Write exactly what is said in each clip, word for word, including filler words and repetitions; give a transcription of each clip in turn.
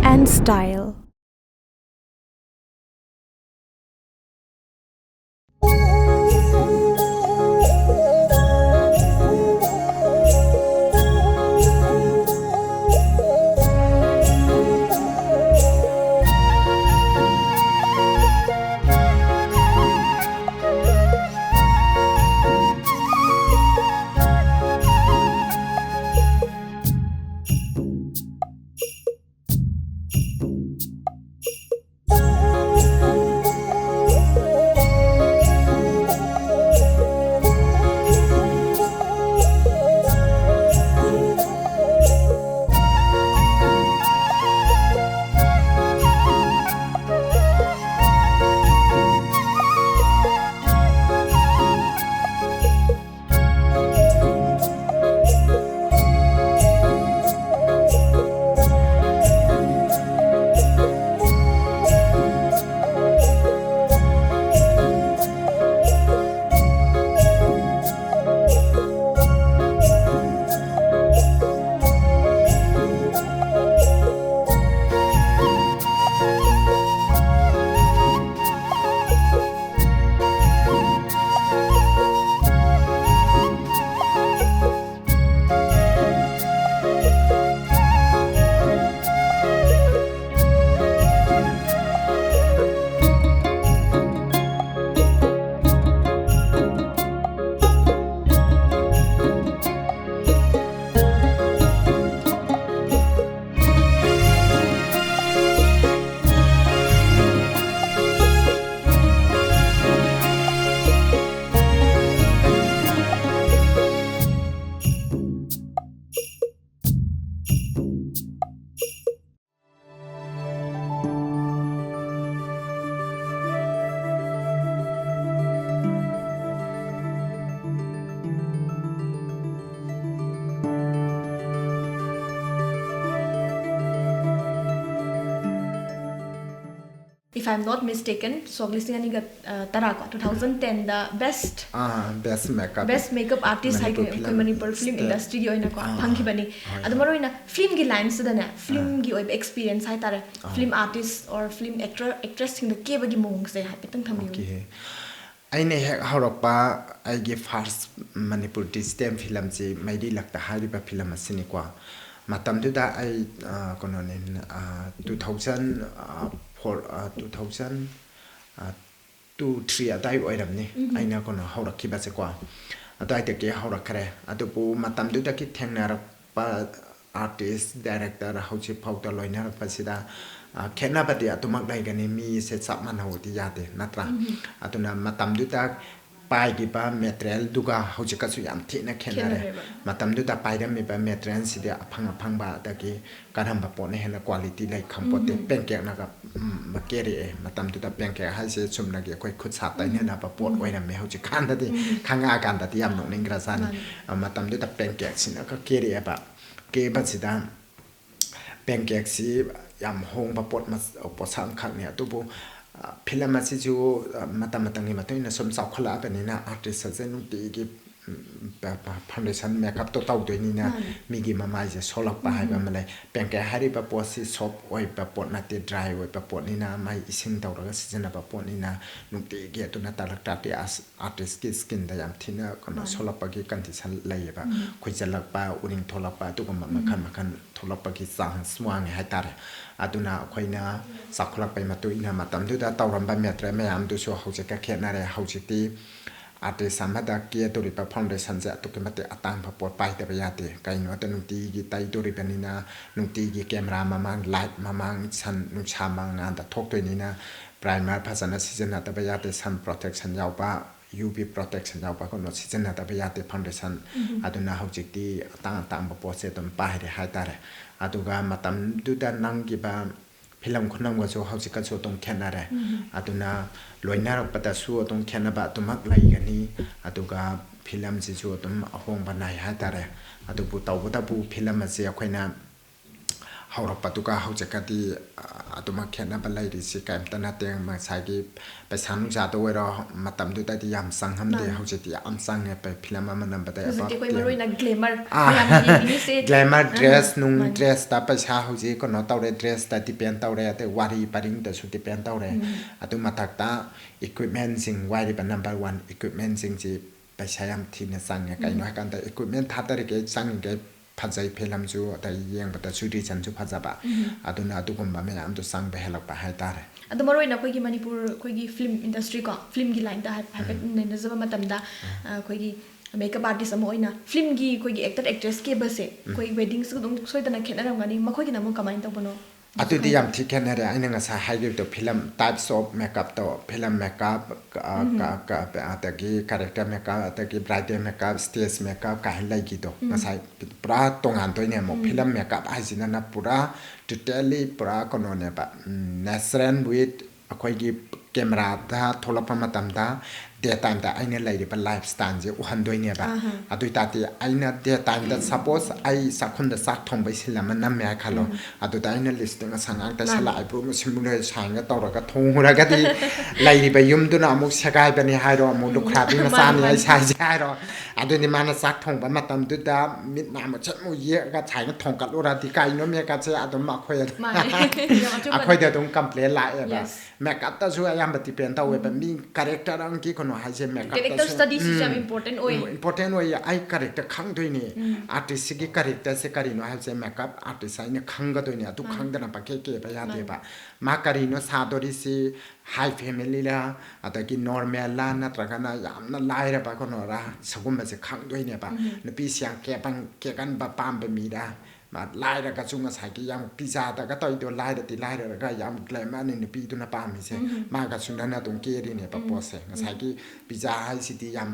and style. If I'm not mistaken, ꯁꯣꯛ ꯂꯤꯁꯤꯡ ꯑꯅꯤꯒ ꯇꯔꯥ ꯀꯣ, two thousand ten ꯗ best ꯑꯥ, best makeup. Best makeup artist ꯍꯥꯏꯒꯅꯤ Manipur ꯑꯩꯈꯣꯏ film ꯃꯅꯤꯄꯨꯔ ꯐꯤꯂꯝ state. ꯏꯟꯗꯁꯇ꯭ꯔꯤꯒꯤ ꯑꯣꯏꯅꯀꯣ ꯑꯥ, ꯐꯪꯈꯤꯕꯅꯤ. ꯍꯣꯏ, ꯑꯗꯣ ꯍꯣꯏ. ꯃꯔꯨ ꯑꯣꯏꯅ ꯐꯤꯂꯝꯒꯤ ꯂꯥꯏꯟꯁꯤꯗꯗꯅꯦ, ꯐꯤꯂꯝꯒꯤ ꯑꯣꯏꯕ ꯑꯦꯛꯁꯄꯤꯔꯤꯌꯦꯟꯁ ꯍꯥꯏꯇꯥꯔꯦ, film artist or film actor ꯑꯦꯛꯇ꯭ꯔꯦꯁꯁꯤꯡꯗ ꯀꯦꯕꯒꯤ ꯃꯑꯣꯡꯁꯦ ꯍꯥꯏꯐꯦꯠꯇꯪ ꯊꯝꯕꯤꯌꯨ. Okay. ꯑꯩꯅ ꯍꯦꯛ ꯍꯧꯔꯛꯄ, ꯑꯩꯒꯤ first ꯃꯅꯤꯄꯨꯔ ꯗꯤꯖꯤꯇꯦꯜ ꯐꯤꯂꯝꯁꯤ ꯃꯩꯔꯤ ꯂꯛꯇ ꯍꯥꯏꯔꯤꯕ ꯐꯤꯂꯝ ꯑꯁꯤꯅꯤꯀꯣ. ꯃꯇꯝꯗꯨꯗ ꯑꯩ, ꯑ, ꯀꯩꯅꯣꯅꯤ, ꯑ, two thousand four, ꯑ, two thousand two three ꯑꯗꯥꯏ ꯑꯣꯏꯔꯝꯅꯤ ꯑꯩꯅ ꯀꯩꯅꯣ ꯍꯧꯔꯛꯈꯤꯕꯁꯦꯀꯣ. ꯑꯗꯨꯋꯥꯏꯗꯒꯤ ꯍꯧꯔꯛꯈ꯭ꯔꯦ. ꯑꯗꯨꯕꯨ ꯃꯇꯝꯗꯨꯗꯒꯤ ꯊꯦꯡꯅꯔꯛꯄ ꯑꯥꯔꯇꯤꯁ, ꯗꯥꯏꯔꯦꯛꯇꯔ ꯍꯧꯖꯤꯛ ꯐꯥꯎꯗ ꯂꯣꯏꯅꯔꯛꯄꯁꯤꯗ, ꯑ, ꯈꯦꯠꯅꯕꯗꯤ ꯑꯗꯨꯃꯛ ꯂꯩꯒꯅꯤ, ꯃꯤꯁꯦ ꯆꯞ ꯃꯥꯟꯅꯧꯗꯤ ꯌꯥꯗꯦ, ꯅꯠꯇ꯭ꯔꯥ? ꯑꯗꯨꯅ ꯃꯇꯝꯗꯨꯗ ꯄꯥꯏꯈꯤꯕ ꯃꯦꯇꯔꯤꯌꯦꯜꯗꯨꯒ ꯍꯧꯖꯤꯛꯀꯁꯨ ꯌꯥꯝ ꯊꯤꯅ ꯈꯦꯠꯅꯔꯦ. ꯈꯦꯠꯅꯔꯦꯕ. ꯃꯇꯝꯗꯨꯗ ꯄꯥꯏꯔꯝꯃꯤꯕ ꯃꯦꯇꯔꯤꯌꯦꯜꯁꯤꯗꯤ ꯑꯐꯪ ꯑꯐꯪꯕ, ꯑꯗꯒꯤ ꯀꯔꯝꯕ ꯄꯣꯠꯅ ꯍꯦꯟꯅ ꯀ꯭ꯋꯥꯂꯤꯇꯤ ꯂꯩ ꯈꯪꯄꯣꯠꯇꯦ. ꯄꯦꯟꯀꯦꯛꯅꯒ, ꯎꯝ, ꯀꯦꯔꯛꯑꯦ꯫ ꯃꯇꯝꯗꯨꯗ ꯄꯦꯟꯀꯦꯛ ꯍꯥꯏꯁꯦ ꯆꯨꯝꯅꯒꯤ ꯑꯩꯈꯣꯏ ꯈꯨꯠ ꯁꯥ ꯇꯩꯅꯅꯕ ꯄꯣꯠ ꯑꯣꯏꯔꯝꯃꯦ꯫ ꯍꯧꯖꯤꯛꯀꯥꯟꯗꯗꯤ ꯈꯪꯉꯛꯑꯀꯥꯟꯗꯗꯤ ꯌꯥꯝ ꯅꯣꯛꯅꯤꯡꯈ꯭ꯔꯖꯥꯠꯅꯤ꯫ ꯃꯥꯅꯤ. ꯑ, ꯃꯇꯝꯗꯨꯗ ꯄꯦꯟꯀꯦꯛꯁꯤꯅꯒ ꯀꯦꯔꯛꯑꯦꯕ꯫ ꯀꯦꯕꯁꯤꯗ ꯄꯦꯟꯀꯦꯛꯁꯤ ꯌꯥꯝ ꯍꯣꯡꯕ ꯄꯣꯠ ꯃꯁ-, ꯄꯣꯠꯁꯛ ꯑꯃꯈꯛꯅꯤ꯫ ꯑꯗꯨꯕꯨ, ꯑ, ꯐꯤꯂꯝ ꯑꯁꯤꯁꯨ, ꯑ, ꯃꯇꯝ ꯃꯇꯝꯒꯤ ꯃꯇꯨꯡ ꯏꯟꯅ ꯁꯨꯝ ꯆꯥꯎꯈꯠꯂꯛꯑꯕꯅꯤꯅ ꯑꯥꯔꯇꯤꯁ ꯑꯁꯦ ꯅꯨꯡꯇꯤꯒꯤ, ꯎꯝ, ꯄ-, ꯄ-, ꯐꯥꯎꯟꯗꯦꯁꯟ ꯃꯦꯀꯞꯇꯣ ꯇꯧꯗꯣꯏꯅꯤꯅ ꯃꯥꯅꯤ. ꯃꯤꯒꯤ ꯃꯃꯥꯏꯁꯦ ꯁꯣꯛꯂꯛꯄ ꯍꯥꯏꯕ ꯑꯃ ꯂꯩ꯫ ꯄꯦꯟꯀꯦꯛ ꯍꯥꯏꯔꯤꯕ ꯄꯣꯠꯁꯤ ꯁꯣꯞ ꯑꯣꯏꯕ ꯄꯣꯠ ꯅꯠꯇꯦ, ꯗ꯭ꯔꯥꯏ ꯑꯣꯏꯕ ꯄꯣꯠꯅꯤꯅ ꯃꯥꯏ ꯏꯁꯤꯡ ꯇꯧꯔꯒ ꯁꯤꯖꯤꯟꯅꯕ ꯄꯣꯠꯅꯤꯅ ꯅꯨꯡꯇꯤꯒꯤ ꯑꯗꯨꯅ ꯇꯥꯂꯛ ꯇꯥꯛꯇꯤ ꯑꯥꯔꯇꯤꯁꯀꯤ ꯁ꯭ꯀꯤꯟꯗ ꯌꯥꯝ ꯊꯤꯅ ꯀꯩꯅꯣ ꯁꯣꯛꯂꯛꯄꯒꯤ ꯀꯟꯗꯤꯁꯟ ꯂꯩꯌꯦꯕ꯫ ꯈꯨꯏꯖꯜꯂꯛꯄ, ꯎꯔꯤꯡ ꯊꯣꯛꯂꯛꯄ, ꯑꯗꯨꯒꯨꯝꯕ ꯃꯈꯜ ꯃꯈꯜ ꯊꯣꯛꯂꯛꯄꯒꯤ ꯆꯥꯟꯁ ꯋꯥꯡꯉꯦ ꯍꯥꯏꯇꯥꯔꯦ꯫ ꯑꯗꯨꯅ ꯑꯩꯈꯣꯏꯅ ꯆꯥꯎꯈꯠꯂꯛꯄꯒꯤ ꯃꯇꯨꯡ ꯏꯟꯅ ꯃꯇꯝꯗꯨꯗ ꯇꯧꯔꯝꯕ ꯃꯦꯇꯔꯤꯌꯦꯜ ꯃꯌꯥꯝꯗꯨꯁꯨ ꯍꯧꯖꯤꯛꯀ ꯈꯦꯠꯅꯔꯦ꯫ ꯍꯧꯖꯤꯛꯇꯤ ꯑꯥꯔꯇꯤꯁ ꯑꯃꯗ ꯀꯦꯗꯣꯔꯤꯕ ꯐꯥꯎꯟꯗꯦꯁꯟꯁꯦ ꯑꯗꯨꯛꯀꯤ ꯃꯇꯤꯛ ꯑꯇꯥꯡꯕ ꯄꯣꯠ ꯄꯥꯏꯗꯕ ꯌꯥꯗꯦ꯫ ꯀꯩꯒꯤꯅꯣꯗ ꯅꯨꯡꯇꯤꯒꯤ ꯇꯩꯗꯣꯔꯤꯕꯅꯤꯅ, ꯅꯨꯡꯇꯤꯒꯤ ꯀꯦꯃꯦꯔꯥ ꯃꯃꯥꯡ, ꯂꯥꯏꯠ ꯃꯃꯥꯡ, ꯁꯟ ꯅꯨꯡꯁꯥ ꯃꯉꯥꯜꯗ ꯊꯣꯛꯇꯣꯏꯅꯤꯅ ꯄ꯭ꯔꯥꯏꯃꯔ ꯐꯖꯅ ꯁꯤꯖꯤꯟꯅꯗꯕ ꯌꯥꯗꯦ꯫ ꯁꯟ ꯄ꯭ꯔꯣꯇꯦꯛꯁꯟ ꯌꯥꯎꯕ, ꯌꯨ ꯚꯤ ꯄ꯭ꯔꯣꯇꯦꯛꯁꯟ ꯌꯥꯎꯕ ꯀꯩꯅꯣ ꯁꯤꯖꯤꯟꯅꯗꯕ ꯌꯥꯗꯦ ꯐꯥꯎꯟꯗꯦꯁꯟ꯫ ꯑꯗꯨꯅ ꯍꯧꯖꯤꯛꯇꯤ ꯑꯇꯥꯡ ꯑꯇꯥꯡꯕ ꯄꯣꯠꯁꯦ ꯑꯗꯨꯝ ꯄꯥꯏꯔꯦ ꯍꯥꯏꯇꯥꯔꯦ꯫ ꯑꯗꯨꯒ ꯃꯇꯝꯗꯨꯗ ꯅꯝꯈꯤꯕ ꯐꯤꯂꯝ ꯈꯨꯅꯝꯒꯁꯨ ꯍꯧꯖꯤꯛꯀꯁꯨ ꯑꯗꯨꯝ ꯈꯦꯠꯅꯔꯦ꯫ ꯑꯗꯨꯅ ꯂꯣꯏꯅꯔꯛꯄꯗꯁꯨ ꯑꯗꯨꯝ ꯈꯦꯠꯅꯕ ꯑꯗꯨꯃꯛ ꯂꯩꯒꯅꯤ꯫ ꯑꯗꯨꯒ ꯐꯤꯂꯝꯁꯤꯁꯨ ꯑꯗꯨꯝ ꯑꯍꯣꯡꯕ ꯅꯥꯏ ꯍꯥꯏꯇꯥꯔꯦ꯫ ꯑꯗꯨꯕꯨ ꯇꯧꯕꯇꯕꯨ ꯐꯤꯂꯝ ꯑꯁꯤ ꯑꯩꯈꯣꯏꯅ ꯍꯧꯔꯛꯄꯗꯨꯒ ꯍꯧꯖꯤꯛꯀꯗꯤ, ꯑ, ꯑꯗꯨꯃꯛ ꯈꯦꯠꯅꯕ ꯂꯩꯔꯤꯁꯤ ꯀꯔꯤꯝꯇ ꯅꯠꯇꯦ꯫ ꯉꯁꯥꯏꯒꯤ ꯄꯩꯁꯥ ꯅꯨꯡꯁꯥꯗ ꯑꯣꯏꯔꯣ, ꯃꯇꯝꯗꯨꯗꯗꯤ ꯌꯥꯝ ꯆꯪꯉꯝꯗꯦ, ꯃꯥꯅꯤ꯫ ꯍꯧꯖꯤꯛꯇꯤ ꯌꯥꯝ ꯆꯪꯉꯦ꯫ ꯐꯤꯂꯝ ꯑꯃ ꯅꯝꯕꯗ ꯍꯧꯖꯤꯛꯇꯤ ꯑꯩꯈꯣꯏ ꯃꯔꯨ ꯑꯣꯏꯅ glamour ꯑꯥ꯫ ꯃꯌꯥꯝ ꯌꯦꯡꯅꯤꯡꯉꯤꯁꯦ꯫ Glamour, ꯑꯥ, dress ꯅꯨꯡ, ꯃꯥꯅꯤ꯫ Dressꯇ ꯄꯩꯁꯥ ꯍꯧꯖꯤꯛ ꯀꯩꯅꯣ ꯇꯧꯔꯦ, dressꯇ depend ꯇꯧꯔꯦ, ꯑꯗꯩ ꯋꯥꯔꯤ ꯄꯔꯤꯡꯗꯁꯨ depend ꯇꯧꯔꯦ꯫ ꯎꯝ꯫ ꯑꯗꯨ ꯃꯊꯛꯇ equipmentꯁꯤꯡ, ꯋꯥꯏꯔꯤꯕ number one equipmentꯁꯤꯡꯁꯤ ꯄꯩꯁꯥ ꯌꯥꯝ ꯊꯤꯅ ꯆꯪꯉꯦ꯫ ꯀꯩꯅꯣ ꯎꯝ꯫ ꯍꯥꯏꯀꯥꯟꯗ equipment ꯊꯥꯗꯔꯤꯈꯩ ꯆꯪꯉꯤꯈꯩ ꯐꯖꯩ, ꯐꯤꯂꯝꯁꯨ ꯑꯗꯩ ꯌꯦꯡꯕꯗꯁꯨ reasonꯁꯨ ꯐꯖꯕ꯫ ꯎꯝ꯫ ꯑꯗꯨꯅ ꯑꯗꯨꯒꯨꯝꯕ ꯃꯌꯥꯝꯗꯣ ꯆꯪꯕ ꯍꯦꯜꯂꯛꯄ ꯍꯥꯏꯇꯥꯔꯦ꯫ ꯑꯗꯣ ꯃꯔꯨ ꯑꯣꯏꯅ ꯑꯩꯈꯣꯏꯒꯤ ꯃꯅꯤꯄꯨꯔ, ꯑꯩꯈꯣꯏꯒꯤ film industryꯀꯣ, filmꯒꯤ lineꯗ ꯍꯥꯏ-, ꯍꯥꯏꯐꯦꯠ ꯎꯝ꯫ ꯅꯩꯅꯖꯕ ꯃꯇꯝꯗ, ꯎꯝ꯫ ꯑ, ꯑꯩꯈꯣꯏꯒꯤ makeup artist ꯑꯃ ꯑꯣꯏꯅ filmꯒꯤ ꯑꯩꯈꯣꯏꯒꯤ actor actress ꯀꯦꯕꯁꯦ ꯎꯝ꯫ ꯑꯩꯈꯣꯏ weddingꯁꯨ ꯑꯗꯨꯝ ꯁꯣꯏꯗꯅ ꯈꯦꯠꯅꯔꯝꯒꯅꯤ, ꯃꯈꯣꯏꯒꯤꯅ ꯑꯃꯨꯛ ꯀꯃꯥꯏꯅ ꯇꯧꯕꯅꯣ? ꯑꯗꯨꯗꯤ ꯌꯥꯝ ꯊꯤ ꯈꯦꯠꯅꯔꯦ꯫ ꯑꯩꯅ ꯉꯁꯥꯏ ꯍꯥꯏꯈꯤꯕꯗꯣ, film types of makeupꯇꯣ, film makeup, ꯑ, ꯎꯝ꯫ ꯀ-, ꯀ-, ꯑꯗꯒꯤ character makeup, ꯑꯗꯒꯤ bridal makeup, stage makeup ꯀꯥꯏꯅ ꯂꯩꯈꯤꯗꯣ꯫ ꯎꯝ꯫ ꯉꯁꯥꯏ ꯄꯨꯔꯥ ꯇꯣꯉꯥꯟꯗꯣꯏꯅꯦ ꯑꯃꯨꯛ꯫ ꯎꯝ꯫ Film makeup ꯍꯥꯏꯁꯤꯅꯅ ꯄꯨꯔꯥ totally ꯄꯨꯔꯥ ꯀꯩꯅꯣꯅꯦꯕ, ꯎꯝ, natural with ꯑꯩꯈꯣꯏꯒꯤ cameraꯗ ꯊꯣꯛꯂꯛꯄ ꯃꯇꯝꯗ day timeꯗ ꯑꯩꯅ ꯂꯩꯔꯤꯕ lifestyleꯁꯦ ꯎꯍꯟꯗꯣꯏꯅꯦꯕ꯫ ꯑꯍꯥ꯫ ꯑꯗꯨ ꯑꯣꯏ ꯇꯥꯔꯗꯤ ꯑꯩꯅ day timeꯗ, suppose ꯑꯩ ꯆꯥꯛꯈꯨꯝꯗ ꯆꯥꯛ ꯊꯣꯡꯕꯩ scene ꯑꯃ ꯅꯝꯃꯦ ꯍꯥꯏ ꯈꯜꯂꯣ꯫ ꯎꯝ꯫ ꯑꯗꯨꯗ ꯑꯩꯅ lipstickꯅ ꯁꯪꯉꯥꯡ ꯇꯩꯁꯜꯂꯛꯑꯦ, ꯃꯥꯅꯤ꯫ ꯏꯕ꯭ꯔꯨ ꯃꯨꯁꯤꯟ ꯃꯨꯔꯦ ꯁꯥꯏꯟꯒ ꯇꯧꯔꯒ ꯊꯣꯡꯉꯨꯔꯒꯗꯤ ꯂꯩꯔꯤꯕ ꯌꯨꯝꯗꯨꯅ ꯑꯃꯨꯛ ꯁꯦꯒꯥꯏꯕꯅꯤ ꯍꯥꯏꯔꯣ, ꯑꯃꯨꯛ ꯎꯝ꯫ ꯂꯨꯈ꯭ꯔꯥꯕꯤ ꯃꯥꯅꯤ, ꯃꯆꯥꯅꯤ ꯑꯩ ꯃꯥꯅꯤ꯫ ꯁꯥꯏꯁꯦ ꯍꯥꯏꯔꯣ꯫ ꯑꯗꯨꯗꯤ ꯃꯥꯅ ꯆꯥꯛ ꯊꯣꯡꯕ ꯃꯇꯝꯗꯨꯗ ꯃꯤꯠ ꯅꯥ ꯃꯨꯠꯁꯟ ꯃꯨ ꯌꯦꯛꯑꯒ ꯁꯥꯏꯅ ꯊꯣꯡꯀꯠꯂꯨꯔꯗꯤ ꯀꯩꯅꯣ makeupꯁꯦ ꯑꯗꯨꯝ ꯑꯩꯈꯣꯏ ꯑꯗꯨꯝ ꯃꯥꯅꯤ꯫ ꯌꯥꯝ ꯑꯆꯨꯝꯕꯅꯤ꯫ ꯑꯩꯈꯣꯏꯗ ꯑꯗꯨꯝ complain ꯂꯥꯛꯑꯦꯕ꯫ Yes꯫ Makeupꯇꯁꯨ ꯑꯌꯥꯝꯕ depend ꯇꯧꯋꯦꯕ꯫ ꯎꯝ꯫ ꯃꯤ character ꯑꯃꯒꯤ ꯀꯩꯅꯣ ꯍꯥꯏꯁꯦ makeupꯇꯁꯨ, character studyꯁꯤꯁꯨ ꯌꯥꯝ ꯎꯝ, important ꯑꯣꯏ꯫ ꯎꯝ, important ꯑꯣꯏꯌꯦ꯫ ꯑꯩ character ꯈꯪꯗꯣꯏꯅꯦ꯫ ꯎꯝ꯫ Artistꯁꯤꯒꯤ characterꯁꯦ ꯀꯔꯤꯅꯣ ꯍꯥꯏꯕꯁꯦ makeup artist ꯑꯩꯅ ꯈꯪꯒꯗꯣꯏꯅꯦ꯫ ꯑꯗꯨ ꯃꯥꯅꯤ꯫ ꯈꯪꯗꯅ ꯄꯪꯀꯦ ꯀꯦꯕ ꯌꯥꯗꯦꯕ꯫ ꯃꯥꯅꯤ꯫ ꯃꯥ ꯀꯔꯤꯅꯣ ꯁꯥꯗꯣꯔꯤꯁꯤ, high familyꯔ, ꯑꯗꯒꯤ normalꯂ, ꯅꯠꯇ꯭ꯔꯒꯅ ꯌꯥꯝꯅ ꯂꯥꯏꯔꯕ ꯀꯩꯅꯣꯔ, ꯁꯒꯨꯝꯕꯁꯦ ꯈꯪꯗꯣꯏꯅꯦꯕ꯫ ꯎꯝ꯫ ꯅꯨꯄꯤꯁꯤ ꯌꯥꯝ ꯀꯦꯕꯪ-, ꯀꯦꯒꯟꯕ ꯄꯥꯝꯕ ꯃꯤꯔ, ꯃꯥ ꯂꯥꯏꯔꯒꯁꯨ ꯉꯁꯥꯏꯒꯤ ꯌꯥꯝ ꯄꯤꯖꯥꯗꯒ ꯇꯧꯔꯤꯗꯣ, ꯂꯥꯏꯔꯗꯤ ꯂꯥꯏꯔꯔꯒ ꯌꯥꯝ glamourꯅꯤ ꯅꯨꯄꯤꯗꯨꯅ ꯄꯥꯝꯃꯤꯁꯦ꯫ ꯎꯝ꯫ ꯃꯥꯒꯁꯨ ꯅꯟꯅ ꯑꯗꯨꯝ ꯀꯦꯔꯤꯅꯦꯕ ꯎꯝ꯫ ꯄꯣꯠꯁꯦ꯫ ꯎꯝ꯫ ꯉꯁꯥꯏꯒꯤ ꯄꯤꯖꯥ ꯍꯥꯏꯁꯤꯗꯤ ꯌꯥꯝ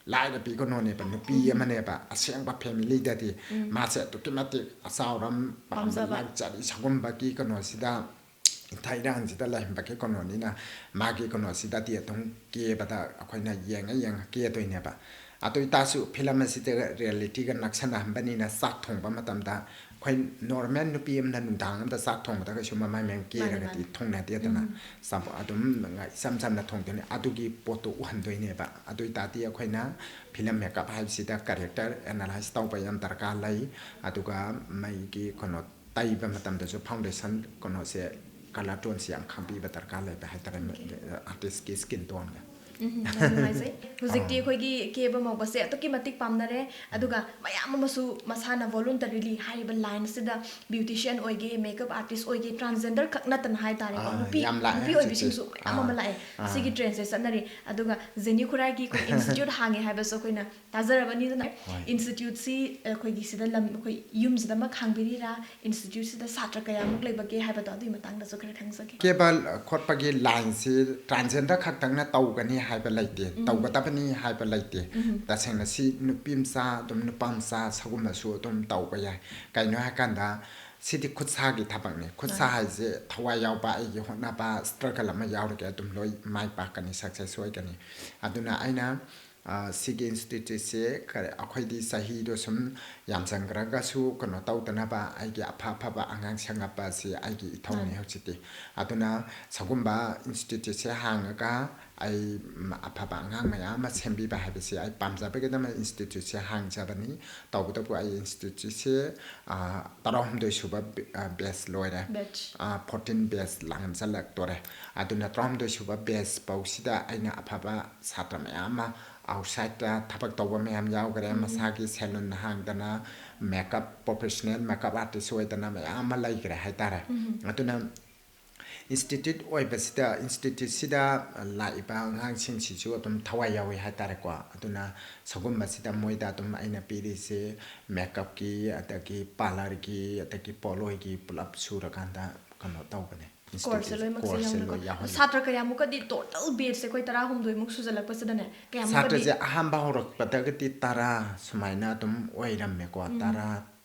ꯂꯥꯏꯔꯕꯤ ꯀꯩꯅꯣꯅꯦꯕ, ꯅꯨꯄꯤ ꯎꯝ꯫ ꯑꯃꯅꯦꯕ, ꯑꯁꯦꯡꯕ familyꯗꯗꯤ ꯎꯝ꯫ ꯃꯥꯁꯦ ꯑꯗꯨꯛꯀꯤ ꯃꯇꯤꯛ ꯑꯆꯥꯎꯔꯝ ꯄꯥꯝꯕ, ꯄꯥꯝꯖꯕ꯫ ꯂꯥꯛꯆꯔꯤ ꯁꯒꯨꯝꯕꯒꯤ ꯀꯩꯅꯣꯁꯤꯗ, ꯊꯥꯏꯔꯥꯟꯁꯤꯗ ꯂꯩꯔꯝꯕꯒꯤ ꯀꯩꯅꯣꯅꯤꯅ ꯃꯥꯒꯤ ꯀꯩꯅꯣꯁꯤꯗꯗꯤ ꯑꯗꯨꯝ ꯀꯦꯕꯗ ꯑꯩꯈꯣꯏꯅ ꯌꯦꯡꯉ ꯌꯦꯡꯉ ꯀꯦꯗꯣꯏꯅꯦꯕ꯫ ꯑꯗꯨ ꯑꯣꯏꯇꯥꯔꯁꯨ film ꯑꯁꯤꯗ realityꯒ ꯅꯛꯁꯟꯅꯍꯟꯕꯅꯤꯅ ꯆꯥꯛ ꯊꯣꯡꯕ ꯃꯇꯝꯗ ꯑꯩꯈꯣꯏ ꯅꯣꯔꯃꯦꯜ ꯅꯨꯄꯤ ꯑꯃꯅ ꯅꯨꯡꯗꯥꯡ ꯑꯃꯗ ꯆꯥꯛ ꯊꯣꯡꯕꯗ ꯀꯩꯁꯨ ꯃꯃꯥꯏ ꯃꯌꯥꯝ ꯀꯦꯔꯒꯗꯤ ꯃꯥꯅꯦ꯫ ꯊꯣꯡꯅꯗꯦꯗꯅ꯫ ꯎꯝ꯫ ꯆꯥꯕ ꯑꯗꯨꯝ ꯏꯆꯝ ꯆꯝꯅ ꯊꯣꯡꯗꯣꯏꯅꯦ꯫ ꯑꯗꯨꯒꯤ ꯄꯣꯠꯇꯣ ꯎꯍꯟꯗꯣꯏꯅꯦꯕ꯫ ꯑꯗꯨ ꯑꯣꯏ ꯇꯥꯔꯗꯤ ꯑꯩꯈꯣꯏꯅ ꯐꯤꯂꯝ ꯃꯦꯀꯞ ꯍꯥꯏꯕꯁꯤꯗ ꯀꯦꯔꯦꯛꯇꯔ ꯑꯦꯅꯥꯂꯥꯏꯁ ꯇꯧꯕ ꯌꯥꯝ ꯗꯔꯀꯥꯔ ꯂꯩ꯫ ꯑꯗꯨꯒ ꯃꯩꯒꯤ ꯀꯩꯅꯣ ꯇꯩꯕ ꯃꯇꯝꯗꯁꯨ ꯐꯥꯎꯟꯗꯦꯁꯟ ꯀꯩꯅꯣꯁꯦ, ꯀꯂꯔ ꯇꯣꯟꯁꯦ ꯌꯥꯝ ꯈꯪꯕꯤꯕ ꯗꯔꯀꯥꯔ ꯂꯩꯕ ꯍꯥꯏꯇꯥꯔꯦ, Okay. ꯑꯥꯔꯇꯤꯁꯀꯤ ꯁ꯭ꯀꯤꯟ ꯇꯣꯟꯒ꯫ ꯎꯝ, ꯌꯥꯝ ꯅꯨꯡꯉꯥꯏꯖꯩ꯫ ꯍꯧꯖꯤꯛꯇꯤ ꯑꯥ꯫ ꯑꯩꯈꯣꯏꯒꯤ ꯀꯦꯕ ꯃꯧꯕꯁꯦ ꯑꯗꯨꯛꯀꯤ ꯃꯇꯤꯛ ꯄꯥꯝꯅꯔꯦ, ꯑꯗꯨꯒ ꯃꯌꯥꯝ ꯑꯃꯁꯨ ꯃꯁꯥꯅ voluntarily ꯍꯥꯏꯔꯤꯕ line ꯑꯁꯤꯗ beautician ꯑꯣꯏꯒꯦ, makeup artist ꯑꯣꯏꯒꯦ, transgender ꯈꯛ ꯅꯠꯇꯅ ꯍꯥꯏꯇꯥꯔꯦꯀꯣ, ꯑꯥ, ꯅꯨꯄꯤ, ꯌꯥꯝ ꯂꯥꯛꯑꯦ ꯅꯨꯄꯤ ꯍꯧꯖꯤꯛꯇꯤ꯫ ꯑꯣꯏꯕꯤꯁꯤꯡꯁꯨ ꯃꯌꯥꯝ ꯑꯃ ꯑꯥ, ꯂꯥꯛꯑꯦ꯫ ꯑꯥ꯫ ꯁꯤꯒꯤ trendꯁꯦ ꯆꯠꯅꯔꯤ꯫ ꯑꯗꯨꯒ ꯖꯦꯅꯤ ꯈꯨꯔꯥꯏꯒꯤ ꯑꯩꯈꯣꯏ institute ꯍꯥꯡꯉꯦ ꯍꯥꯏꯕꯁꯨ ꯑꯩꯈꯣꯏꯅ ꯇꯥꯖꯔꯕꯅꯤꯗꯅ꯫ ꯍꯣꯏ꯫ Instituteꯁꯤ ꯑꯩꯈꯣꯏꯒꯤ ꯁꯤꯗ ꯂꯝ, ꯑꯩꯈꯣꯏ ꯌꯨꯝꯁꯤꯗꯃꯛ ꯍꯥꯡꯕꯤꯔꯤꯔꯥ, instituteꯁꯤꯗ ꯁꯥꯇ꯭ꯔ ꯀꯌꯥꯃꯨꯛ ꯂꯩꯕꯒꯦ ꯍꯥꯏꯕꯗꯣ, ꯑꯗꯨꯒꯤ ꯃꯇꯥꯡꯗꯁꯨ ꯈꯔ ꯈꯪꯖꯒꯦ꯫ ꯀꯦꯕ ꯈꯣꯠꯄꯒꯤ lineꯁꯤ transgender ꯈꯛꯇꯪꯅ ꯇꯧꯒꯅꯤ ꯍꯥꯏꯕ ꯂꯩꯇꯦ, ꯎꯝ꯫ ꯇꯧꯒꯗꯕꯅꯤ ꯍꯥꯏꯕ ꯂꯩꯇꯦ꯫ ꯎꯝ꯫ ꯇꯁꯦꯡꯅ ꯁꯤ ꯅꯨꯄꯤ ꯃꯆꯥ ꯑꯗꯨꯝ, ꯅꯨꯄꯥ ꯃꯆꯥ ꯁꯒꯨꯝꯕꯁꯨ ꯑꯗꯨꯝ ꯇꯧꯕ ꯌꯥꯏ꯫ ꯀꯩꯅꯣ ꯍꯥꯏꯀꯥꯟꯗ ꯁꯤꯗꯤ ꯈꯨꯠꯁꯥꯒꯤ ꯊꯕꯛꯅꯤ꯫ ꯈꯨꯠꯁꯥ ꯃꯥꯅꯤ꯫ ꯍꯥꯏꯁꯦ ꯊꯋꯥꯏ ꯌꯥꯎꯕ, ꯑꯩꯒꯤ ꯍꯣꯠꯅꯕ, struggle ꯑꯃ ꯌꯥꯎꯔꯒ ꯑꯗꯨꯝ ꯂꯣꯏ ꯃꯥꯏ ꯄꯥꯛꯀꯅꯤ, success ꯑꯣꯏꯒꯅꯤ꯫ ꯑꯗꯨꯅ ꯑꯩꯅ, ꯑ, ꯁꯤꯒꯤ instituteꯁꯦ ꯀꯔꯤ, ꯑꯩꯈꯣꯏꯗꯤ ꯆꯍꯤꯗꯣ ꯁꯨꯝ ꯌꯥꯝꯁꯤꯟꯈ꯭ꯔꯒꯁꯨ ꯀꯩꯅꯣ ꯇꯧꯗꯅꯕ ꯑꯩꯒꯤ ꯑꯐ ꯑꯐꯕ ꯑꯉꯥꯡ ꯁꯦꯝꯒꯠꯄ ꯑꯁꯤ ꯑꯩꯒꯤ ꯏꯊꯧꯅꯤ ꯃꯥꯅꯤ꯫ ꯍꯧꯖꯤꯛꯇꯤ꯫ ꯑꯗꯨꯅ ꯁꯒꯨꯝꯕ instituteꯁꯦ ꯍꯥꯡꯉꯒ ꯑꯩ, ꯎꯝ, ꯑꯐꯕ ꯑꯉꯥꯡ ꯃꯌꯥꯝ ꯑꯃ ꯁꯦꯝꯕꯤꯕ ꯍꯥꯏꯕꯁꯤ ꯑꯩ ꯄꯥꯝꯖꯕꯒꯤꯗꯃꯛ instituteꯁꯦ ꯍꯥꯡꯖꯕꯅꯤ꯫ ꯇꯧꯕꯇꯕꯨ ꯑꯩ instituteꯁꯦ, ꯑ, ꯇꯔꯥꯍꯨꯝꯗꯣꯏ ꯁꯨꯕ ꯕꯦ-, ꯑ, batch ꯂꯣꯏꯔꯦ꯫ Batch꯫ ꯑ, fourteen batch ꯂꯥꯡꯁꯤꯜꯂꯛꯇꯣꯔꯦ꯫ ꯑꯗꯨꯅ ꯇꯔꯥꯍꯨꯝꯗꯣꯏ ꯁꯨꯕ batch ꯐꯥꯎꯁꯤꯗ ꯑꯩꯅ ꯑꯐꯕ ꯁꯥꯇ꯭ꯔ ꯃꯌꯥꯝ ꯑꯃ outsideꯇ ꯊꯕꯛ ꯇꯧꯕ ꯃꯌꯥꯝ ꯌꯥꯎꯈ꯭ꯔꯦ꯫ ꯎꯝ꯫ ꯃꯁꯥꯒꯤ salon ꯍꯥꯡꯗꯅ, makeup, professional makeup artist ꯑꯣꯏꯗꯅ ꯃꯌꯥꯝ ꯑꯃ ꯂꯩꯈ꯭ꯔꯦ ꯍꯥꯏꯇꯥꯔꯦ꯫ ꯎꯝ꯫ ꯑꯗꯨꯅ institute ꯑꯣꯏꯕꯁꯤꯗ, instituteꯁꯤꯗ ꯂꯥꯛꯏꯕ ꯑꯉꯥꯡꯁꯤꯡꯁꯤꯁꯨ ꯑꯗꯨꯝ ꯊꯋꯥꯏ ꯌꯥꯎꯏ ꯍꯥꯏꯇꯥꯔꯦꯀꯣ꯫ ꯑꯗꯨꯅ ꯁꯒꯨꯝꯕꯁꯤꯗ ꯃꯣꯏꯗ ꯑꯗꯨꯝ ꯑꯩꯅ ꯄꯤꯔꯤꯁꯦ makeupꯀꯤ, ꯑꯗꯒꯤ parlourꯒꯤ, ꯑꯗꯒꯤ ꯄꯣꯠꯂꯣꯏꯒꯤ ꯄꯨꯂꯞ ꯁꯨꯔꯀꯥꯟꯗ ꯀꯩꯅꯣ ꯇꯧꯕꯅꯦ꯫ Courseꯁꯦ institute ꯂꯣꯏꯅꯃꯛꯁꯦ courseꯁꯦ ꯌꯥꯎꯅꯀꯣ꯫ ꯂꯣꯏ ꯌꯥꯎꯍꯜꯂꯦ꯫ ꯁꯥꯇ꯭ꯔ ꯀꯌꯥꯃꯨꯛꯀꯗꯤ, total batchꯁꯦ ꯑꯩꯈꯣꯏ ꯇꯔꯥꯍꯨꯝꯗꯣꯏꯃꯨꯛ ꯁꯨꯖꯜꯂꯛꯄꯁꯤꯗꯅꯦ, ꯀꯌꯥꯃꯨꯛꯀꯗꯤ? ꯁꯥꯇ꯭ꯔꯁꯦ ꯑꯍꯥꯟꯕ ꯍꯧꯔꯛꯄꯗꯒꯗꯤ ꯇꯔꯥ ꯁꯨꯃꯥꯏꯅ ꯑꯗꯨꯝ ꯑꯣꯏꯔꯝꯃꯦꯀꯣ꯫ ꯎꯝ꯫ ꯇꯔꯥ,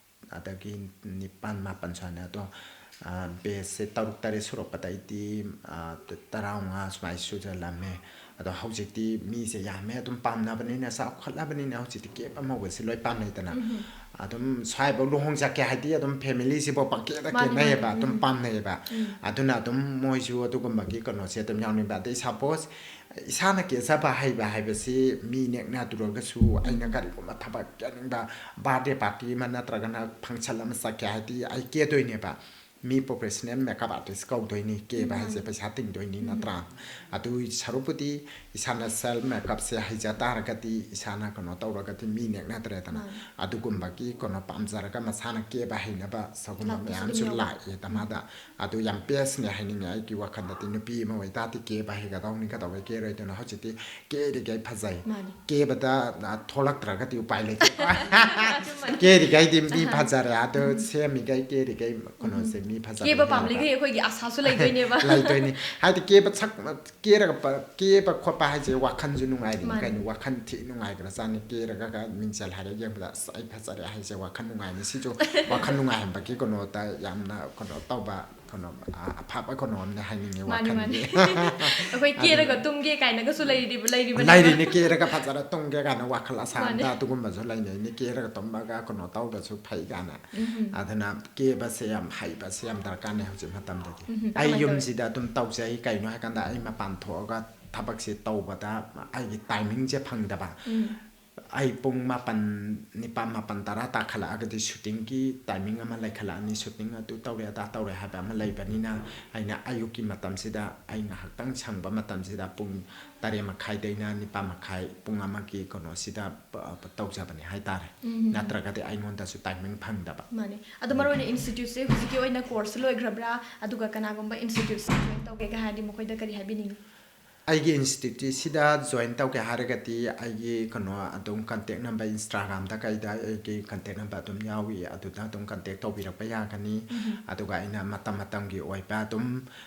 ꯑꯗꯒꯤ ꯅꯤꯄꯥꯟ, ꯃꯥꯄꯟ ꯁꯨꯃꯥꯏꯅ꯫ ꯑꯗꯣ ꯕꯦꯁꯁꯦ ꯇꯔꯨꯛ ꯇꯔꯦꯠ ꯁꯨꯔꯛꯄꯗꯩꯗꯤ ꯇꯔꯥꯃꯉꯥ ꯁꯨꯃꯥꯏꯅ ꯁꯨꯖꯜꯂꯝꯃꯦ꯫ ꯑꯗꯣ ꯍꯧꯖꯤꯛꯇꯤ ꯃꯤꯁꯦ ꯌꯥꯝꯃꯦ, ꯑꯗꯨꯝ ꯄꯥꯝꯅꯕꯅꯤꯅ, ꯆꯥꯎꯈꯠꯂꯕꯅꯤꯅ ꯍꯧꯖꯤꯛꯇꯤ ꯀꯦꯞ ꯑꯃꯧꯕꯁꯦ ꯂꯣꯏ ꯄꯥꯝꯅꯩꯗꯅ꯫ ꯑꯗꯨꯝ ꯁ꯭ꯋꯥꯏꯐꯥꯎ ꯂꯨꯍꯣꯡ ꯆꯠꯀꯦ ꯍꯥꯏꯗꯤ ꯑꯗꯨꯝ ꯐꯦꯃꯤꯂꯤꯁꯤꯐꯥꯎ ꯄꯪꯀꯦꯗ ꯃꯥꯅꯤ, ꯀꯦꯅꯩꯌꯦꯕ, ꯃꯥꯅꯤ꯫ ꯑꯗꯨꯝ ꯎꯝ꯫ ꯄꯥꯝꯅꯩꯌꯦꯕ꯫ ꯎꯝ꯫ ꯑꯗꯨꯅ ꯑꯗꯨꯝ ꯃꯣꯏꯁꯨ ꯑꯗꯨꯒꯨꯝꯕꯒꯤ ꯀꯩꯅꯣꯁꯦ ꯑꯗꯨꯝ ꯌꯥꯎꯅꯤꯡꯕ꯫ ꯑꯗꯩ ꯁꯄꯣꯁ ꯏꯁꯥꯅ ꯀꯦꯖꯕ ꯍꯩꯕ ꯍꯥꯏꯕꯁꯤ ꯃꯤ ꯅꯦꯛꯅꯗ꯭ꯔꯒꯁꯨ ꯑꯩꯅ ꯀꯔꯤꯒꯨꯝꯕ ꯊꯕꯛ ꯀꯦꯅꯤꯡꯕ, ꯕꯥꯔꯗꯦ ꯄꯥꯔꯇꯤ ꯑꯃ ꯅꯠꯇ꯭ꯔꯒꯅ ꯐꯪꯁꯟ ꯑꯃ ꯆꯠꯀꯦ ꯍꯥꯏꯗꯤ ꯑꯩ ꯀꯦꯗꯣꯏꯅꯦꯕ꯫ ꯃꯤ ꯄ꯭ꯔꯣꯐꯦꯁꯅꯦꯜ ꯃꯦꯀꯞ ꯑꯥꯔꯇꯤꯁ ꯀꯧꯗꯣꯏꯅꯤ, ꯀꯦꯕ ꯍꯥꯏꯁꯦ ꯃꯥꯅꯤ꯫ ꯄꯩꯁꯥ ꯇꯤꯡꯗꯣꯏꯅꯤ, ꯎꯝ꯫ ꯅꯠꯇ꯭ꯔꯥ? ꯑꯗꯨꯒꯤ ꯁꯔꯨꯛꯄꯨꯗꯤ ꯏꯁꯥꯅ ꯁꯦꯜꯐ ꯃꯦꯀꯞꯁꯦ ꯍꯩꯖ ꯇꯥꯔꯒꯗꯤ, ꯏꯁꯥꯅ ꯀꯩꯅꯣ ꯇꯧꯔꯒꯗꯤ ꯃꯤ ꯅꯦꯛꯅꯗ꯭ꯔꯦꯗꯅ꯫ ꯃꯥꯅꯤ꯫ ꯑꯗꯨꯒꯨꯝꯕꯒꯤ ꯀꯩꯅꯣ ꯄꯥꯝꯖꯔꯒ ꯃꯁꯥꯅ ꯀꯦꯕ ꯍꯩꯅꯕ ꯁꯒꯨꯝꯕ ꯂꯥꯛꯄꯁꯨ ꯃꯌꯥꯝꯁꯨ ꯑꯗꯨꯝ ꯌꯥꯎꯋꯦ꯫ ꯂꯥꯛꯑꯦ ꯎꯝ꯫ ꯃꯥꯗ꯫ ꯑꯗꯨ ꯌꯥꯝ ꯕꯦꯁꯅꯦ ꯍꯥꯏꯅꯤꯡꯉꯦ ꯑꯩꯒꯤ ꯋꯥꯈꯜꯗꯗꯤ꯫ ꯅꯨꯄꯤ ꯑꯃ ꯑꯣꯏꯇꯥꯔꯗꯤ ꯀꯦꯕ ꯍꯩꯒꯗꯧꯅꯤ, ꯀꯩꯗꯧꯕꯩ ꯀꯦꯔꯣꯏꯗꯣꯏꯅꯣ? ꯍꯧꯖꯤꯛꯇꯤ ꯀꯦꯔꯤꯈꯩ ꯐꯖꯩ꯫ ꯃꯥꯅꯤ꯫ ꯀꯦꯕꯗ, ꯑ, ꯊꯣꯛꯂꯛꯇ꯭ꯔꯒꯗꯤ ꯎꯄꯥꯏ ꯂꯩꯇꯦꯀꯣ꯫ ꯑꯗꯨꯃꯥꯏꯅ꯫ ꯀꯦꯔꯤꯈꯩꯗꯤ ꯃꯤ ꯑꯍꯥ꯫ ꯐꯖꯔꯦ, ꯑꯗꯨ ꯎꯝ꯫ ꯁꯦꯝꯃꯤꯈꯩ ꯀꯦꯔꯤꯈꯩ ꯀꯩꯅꯣꯁꯦ ꯎꯝ꯫ ꯃꯤ ꯐꯖꯕ ꯀꯦꯕ ꯍꯦꯜꯂꯦꯕ꯫ ꯄꯥꯝꯂꯤꯈꯩ ꯑꯩꯈꯣꯏꯒꯤ ꯑꯥꯁꯥꯁꯨ ꯂꯩꯗꯣꯏꯅꯦꯕ꯫ ꯂꯩꯗꯣꯏꯅꯤ꯫ ꯍꯥꯏꯗꯤ ꯀꯦꯕ ꯁꯛ-, ꯀꯦꯔꯒ ꯄ-, ꯀꯦꯕ ꯈꯣꯠꯄ ꯍꯥꯏꯁꯦ ꯋꯥꯈꯜꯁꯨ ꯅꯨꯡꯉꯥꯏꯔꯤꯅꯤ ꯃꯥꯅꯤ꯫ ꯀꯩꯅꯣ, ꯋꯥꯈꯜ ꯊꯤ ꯅꯨꯡꯉꯥꯏꯈ꯭ꯔꯖꯥꯠꯅꯤ꯫ ꯀꯦꯔꯒ ꯃꯤꯡꯁꯦꯜ ꯍꯥꯏꯔ ꯌꯦꯡꯕꯗ "ꯑꯁ, ꯑꯩ ꯐꯖꯔꯦ" ꯍꯥꯏꯁꯦ ꯋꯥꯈꯜ ꯅꯨꯡꯉꯥꯏꯅꯤ꯫ ꯁꯤꯁꯨ ꯋꯥꯈꯜ ꯅꯨꯡꯉꯥꯏꯍꯟꯕꯒꯤ ꯀꯩꯅꯣꯗ ꯌꯥꯝꯅ ꯀꯩꯅꯣ ꯇꯧꯕ, ꯀꯩꯅꯣ, ꯑ-, ꯑꯐꯕ ꯀꯩꯅꯣ ꯑꯃꯅꯦ ꯍꯥꯏꯅꯤꯡꯉꯦ ꯃꯥꯅꯤ, ꯋꯥꯈꯜꯒꯤ꯫ ꯃꯥꯅꯤ꯫ ꯑꯩꯈꯣꯏ ꯑꯗꯨꯅ ꯀꯦꯔꯒ ꯇꯨꯝꯒꯦ ꯀꯥꯏꯅꯒꯁꯨ ꯂꯩꯔꯤꯕ, ꯂꯩꯔꯤꯕꯅꯦꯕ꯫ ꯂꯩꯔꯤꯅꯦ, ꯀꯦꯔꯒ ꯐꯖꯅ ꯇꯨꯝꯒꯦ ꯀꯥꯏꯅ ꯋꯥꯈꯜ ꯑꯁꯥꯡꯗ ꯃꯥꯅꯤ꯫ ꯑꯗꯨꯒꯨꯝꯕꯁꯨ ꯂꯩꯅꯩꯅꯦ, ꯀꯦꯔꯒ ꯇꯨꯝꯃꯒ ꯀꯩꯅꯣ ꯇꯧꯕꯁꯨ ꯐꯩ ꯀꯥꯏꯅ꯫ ꯎꯝ꯫ ꯑꯗꯨꯅ ꯀꯦꯕꯁꯦ ꯌꯥꯝ ꯍꯩꯕꯁꯦ ꯌꯥꯝ ꯗꯔꯀꯥꯔꯅꯦ ꯍꯧꯖꯤꯛ ꯃꯇꯝꯗꯗꯤ꯫ ꯎꯝ꯫ ꯑꯩ ꯀꯃꯥꯏꯅ ꯇꯧꯋꯤ? ꯌꯨꯝꯁꯤꯗ ꯑꯗꯨꯝ ꯇꯧꯖꯩ꯫ ꯀꯩꯅꯣ ꯍꯥꯏꯀꯥꯟꯗ ꯑꯩ ꯃꯄꯥꯟ ꯊꯣꯛꯑꯒ ꯊꯕꯛꯁꯦ ꯇꯧꯕꯗ ꯑꯩꯒꯤ ꯇꯥꯏꯃꯤꯡꯁꯦ ꯐꯪꯗꯕ꯫ ꯎꯝ꯫ ꯑꯩ ꯄꯨꯡ ꯃꯥꯄꯟ, ꯅꯤꯄꯥꯟ, ꯃꯥꯄꯟ, ꯇꯔꯥ ꯇꯥꯈꯠꯂꯛꯑꯒꯗꯤ ꯁꯨꯇꯤꯡꯒꯤ ꯇꯥꯏꯃꯤꯡ ꯑꯃ ꯂꯩꯈꯠꯂꯛꯑꯅꯤ꯫ ꯁꯨꯇꯤꯡ ꯑꯗꯨ ꯇꯧꯔꯦ, ꯑꯗꯥ ꯇꯧꯔꯦ ꯍꯥꯏꯕ ꯑꯃ ꯂꯩꯕꯅꯤꯅ, ꯑꯩꯅ ꯑꯌꯨꯛꯀꯤ ꯃꯇꯝꯁꯤꯗ ꯑꯩ ꯉꯥꯏꯍꯥꯛꯇꯪ ꯁꯪꯕ ꯃꯇꯝꯁꯤꯗ ꯄꯨꯡ ꯇꯔꯦꯠ ꯃꯈꯥꯏꯗꯩꯅ ꯅꯤꯄꯥꯟ ꯃꯈꯥꯏ, ꯄꯨꯡ ꯑꯃꯒꯤ ꯀꯩꯅꯣꯁꯤꯗ ꯄ-, ꯄ-, ꯇꯧꯖꯕꯅꯦ ꯍꯥꯏꯇꯥꯔꯦ꯫ ꯎꯝ꯫ ꯅꯠꯇ꯭ꯔꯒꯗꯤ ꯑꯩꯉꯣꯟꯗꯁꯨ ꯇꯥꯏꯃꯤꯡ ꯐꯪꯗꯕ꯫ ꯃꯥꯅꯦ꯫ ꯑꯗꯣ ꯃꯔꯨ ꯑꯣꯏꯅ ꯏꯟꯁꯇꯤꯇ꯭ꯌꯨꯠꯁꯦ ꯍꯧꯖꯤꯛꯀꯤ ꯑꯣꯏꯅ ꯀꯣꯔꯁꯁꯦ ꯂꯣꯏꯈ꯭ꯔꯕ꯭ꯔꯥ? ꯑꯗꯨꯒ ꯀꯅꯥꯒꯨꯝꯕ ꯏꯟꯁꯇꯤꯇ꯭ꯌꯨꯠꯁꯦ ꯖꯣꯏꯟ ꯇꯧꯒꯦꯒ ꯍꯥꯏꯔꯗꯤ ꯃꯈꯣꯏꯗ ꯀꯔꯤ ꯍꯥꯏꯕꯤꯅꯤꯡꯉꯤ? ꯑꯩꯒꯤ ꯏꯟꯁꯇꯤꯇ꯭ꯌꯨꯠꯁꯤꯗ ꯖꯣꯏꯟ ꯇꯧꯒꯦ ꯍꯥꯏꯔꯒꯗꯤ ꯑꯩꯒꯤ ꯀꯩꯅꯣ ꯑꯗꯨꯝ ꯀꯟꯇꯦꯛ ꯅꯝꯕꯔ ꯏꯟꯁꯇꯥꯒ꯭ꯔꯥꯝꯗ ꯀꯩꯗ ꯑꯩꯒꯤ ꯀꯟꯇꯦꯛ ꯅꯝꯕꯔ ꯑꯗꯨꯝ ꯌꯥꯎꯏ, ꯑꯗꯨꯗ ꯑꯗꯨꯝ ꯀꯟꯇꯦꯛ ꯇꯧꯕꯤꯔꯛꯄ ꯌꯥꯒꯅꯤ꯫ ꯎꯝ꯫ ꯑꯗꯨꯒ ꯑꯩꯅ ꯃꯇꯝ ꯃꯇꯝꯒꯤ ꯑꯣꯏꯕ ꯑꯗꯨꯝ,